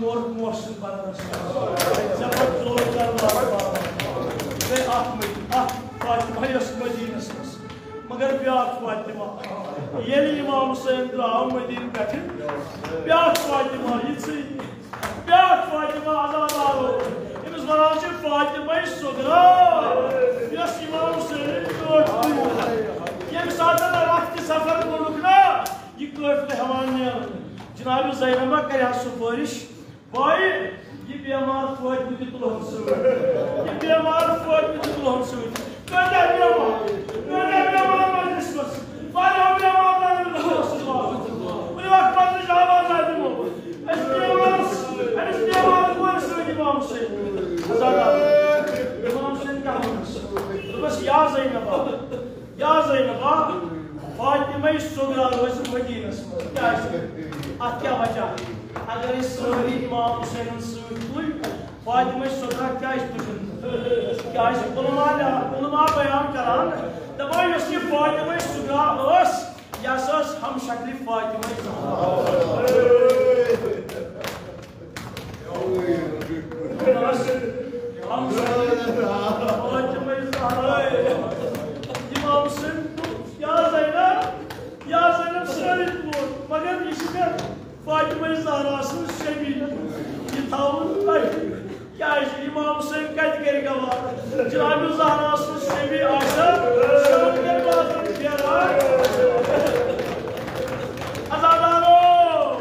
مور محسن بننس منٛز۔ ژےٚ پتہٕ زور دربار بناوان۔ گٔے اکھ مدی-، اکھ فاطمہ یۄس مدینس منٛز۔ مگر بیاکھ فاطمہ، ییٚلہِ امام حسین درٛاو مدینہٕ پٮ۪ٹھٕ، بیاکھ فاطمہ یِژھٕے، بیاکھ فاطمہ عزادارو، أمِس ونان چھِ فاطمہ صغرا، یۄس امام حسینٕچ ٹوٹھ تُج۔ ییٚمہِ ساتہٕ وقتِ سفر کوٚرُکھ نا، یہِ قٲفلہٕ ہٮ۪وان نیرُن۔ جناب زینبہ کرِ ہا سفٲرِش، بھائی، یہِ بیمار فوت بہٕ تہِ تُلہٕ ہن سۭتۍ۔ یہِ بیمار فوت بہٕ تہِ تُلہٕ ہن سۭتۍ۔ کۭتیاہ بیمار، کۭتیاہ بیمار مجلس منٛز۔ واریاہ بیمار لگن نہٕ اوس یہِ واتُن۔ کُنہِ وقتہٕ پتہٕ نِش آواز آیہِ دِمو۔ أسۍ بیمارس، أمِس بیمارس کورِ سۭتۍ امام حسین۔ خدا تعالیٰ۔ امام حسین کیٛاہ ووٚنُس؟ دوٚپُس، یا زینبہ، یا زینبہ، فاطمہ صغرا روزِ مدینس منٛز۔ کیٛازِ؟ اتھ کیٛاہ وجہ؟ اگر أسۍ سٲری امام حسینن سۭتۍ تُلۍ، فاطمہ صغرا کیٛازِ تُجن؟ کیٛازِ علماء، علماء بیان کران، دپان، یۄس یہِ فاطمہ صغرا ٲس، یہِ ہسا ٲس ہم شکلِ فاطمہ زہرا۔ امام حسین، یا زینب، یا زینب سٲری پوش، مگر یہِ چھِ مےٚ فاطمہ زہرا سٕنٛز شبیہ، یہِ تھاوُن تۄہہِ۔ کیٛازِ امام حسین کتہِ کرِ گوارٕ؟ جناب زہرا سٕنٛز شبیہ آسہِ شام کٮ۪ن بازرن پھیران۔ عزادارو،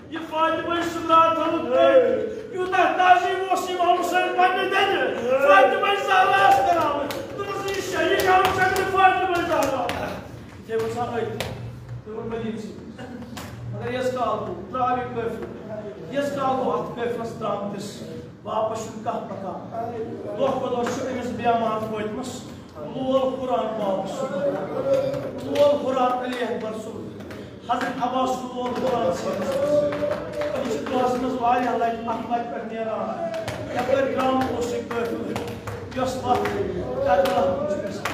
یہِ فاطمہ صغرا تھوٚوُکھ تٔتۍ۔ یوٗتاہ تعظیم اوس امام حسین پننہِ دٮ۪دِ فاطمہ زہراہس کران۔ دوٚپُس، یہِ شہید ہم شکلِ فاطمہ زہرا۔ تٔمۍ ووٚن، سا أتھۍ۔ تٔمۍ ووٚن، مدیٖنسٕے۔ مگر یس کال گوٚو، ترٛاو یہِ قٲفلہٕ۔ یس کال گوٚو اتھ قٲفلس درٛامتِس، واپس چھُنہٕ کانٛہہ پکان۔ دۄہ کھۄتہٕ دۄہ چھُ أمِس بیمار فٲطمس لول ہُران واپس۔ لول ہُران علی اکبر سُنٛد۔ حضرت عباس سُنٛد لول ہُران سیٖنس منٛز۔ یہِ چھُ دۄہس منٛز واریاہ لٹہِ اتھ وتہِ پٮ۪ٹھ نیران۔ یپٲرۍ درٛامُت اوس یہِ قٲفلہٕ، یۄس وتھ کربلا کُن چھِ گژھان۔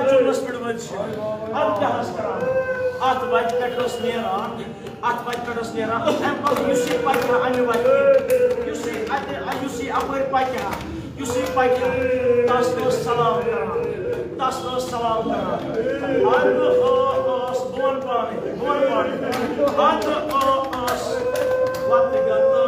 جُملس پٮ۪ٹھ ؤتھۍ چھِ۔ اَدٕ کیٛاہ ٲس کران؟ اَتھ وَتہِ پٮ۪ٹھ ٲس نیران، اَتھ وَتہِ پٮ۪ٹھ ٲس نیران۔ اَمہِ پَتہٕ یُس یہِ پَکہِ ہا اَمہِ وَتہِ کِنۍ، یُس یہِ اَتہِ، یُس یہِ اَپٲرۍ پَکہِ ہا، یُس یہِ پَکہِ ہا، تَس ٲس سلام کران، تَس ٲس سلام کران۔ اَدٕ ٲس، بہٕ وَنہٕ پانَے، بہٕ وَنہٕ پانَے۔ اَدٕ ٲس وَتہِ گَتان۔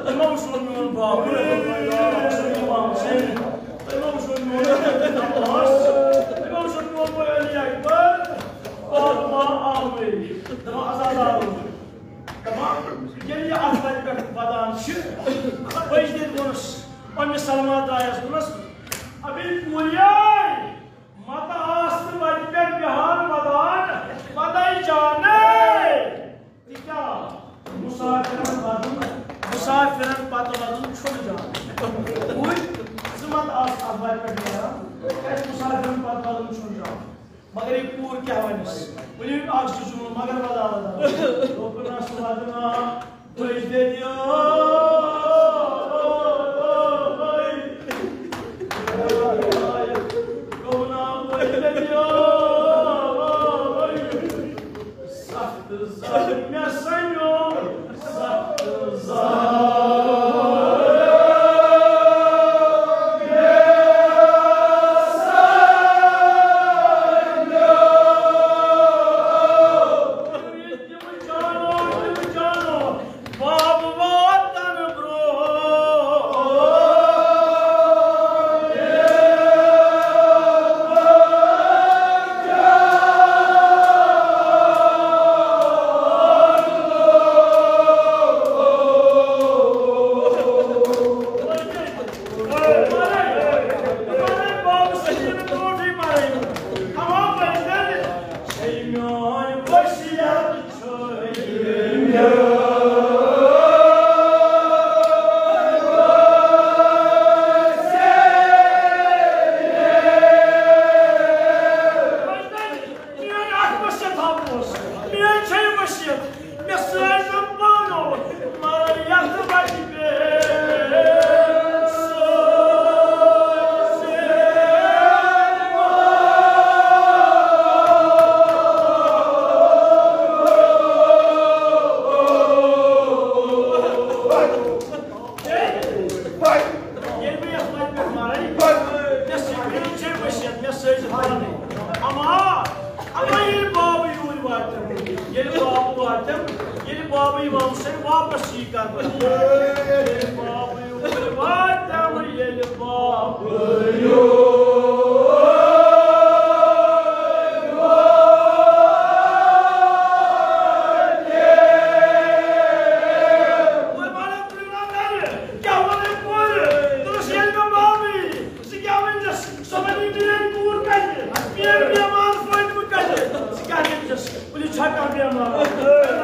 تِمو وٕچھُن میون باب، تِمو وٕچھُن میون باب، تِمو وٕچھُن میون باب، تِمو وٕچھُن میون بوے علی اکبر، باب ما آوٕے۔ دَپان، عزادارو، دَپان، ییٚلہِ یہِ اَتھ وَتہِ پٮ۪ٹھ وَدان چھِ، بٔجۍ دِتھ ووٚنُس، أمِس سلمہ دایَس دوٚپنَس، ابھی پوٗریے، مَتہٕ آس نہٕ وَتہِ پٮ۪ٹھ بِہان وَدان، وَدَے جانَے۔ تہِ کیٛاہ؟ مُسافِرَن پَتہٕ، مُسافِرَن پَتہٕ وَدُن چھُنہٕ جان۔ وٕنۍ زٕ مَتہٕ آسہٕ اَتھ وَتہِ پٮ۪ٹھ نیران، کیٛازِ مُسافِرَن پَتہٕ وَدُن چھُنہٕ جان۔ مگر یہِ کوٗر کیٛاہ وَنٮ۪س؟ ؤنِو اَکھ زٕ جُملہٕ، مگر وَدان وَدان۔ دوٚپُن، اَسہٕ وَدُن آ، تُہۍ دٔپِو، دوٚپُن آ، تُہۍ دٔپِو۔ سخت زار مےٚ سَنیو، سخت زار۔ تِم جانو، تِم جانو، باب واتن برونٛہہ۔ میٲنۍ اکھ وصیت ہا اوس، میٲنۍ چھے وصیت، مےٚ سۭتۍ زن پانو، مگر یتھ وتہِ پٮ۪ٹھ۔ ییٚلہِ بہٕ یَتھ وَتہِ پٮ۪ٹھ مَرٕ، مےٚ سۭتۍ چھے وصیت، مےٚ سۭتۍ پانَے۔ اما، اما ییٚلہِ بابہٕ یوٗرۍ واتن، ییٚلہِ بابہٕ واتن، ییٚلہِ بابہٕ یِوان سۭتۍ واپس یی کرنہٕ۔ ییٚلہِ بابہٕ یوٗرۍ واتن، ییٚلہِ بابہٕ یوٗرۍ واتن۔ کیٛاہ وَنَے کورِ؟ دوٚپُس، ییٚلہِ مےٚ بابٕے، ژٕ کیٛاہ ؤنۍزٮ۪س؟ سۄ وَنہِ میٛٲنۍ کوٗر کَتہِ؟ میٛٲنۍ بیمار فٲطمہٕ کَتہِ؟ ژٕ کیٛاہ دٔپۍزٮ۪س؟ ؤلِو چھا کانٛہہ بیمار؟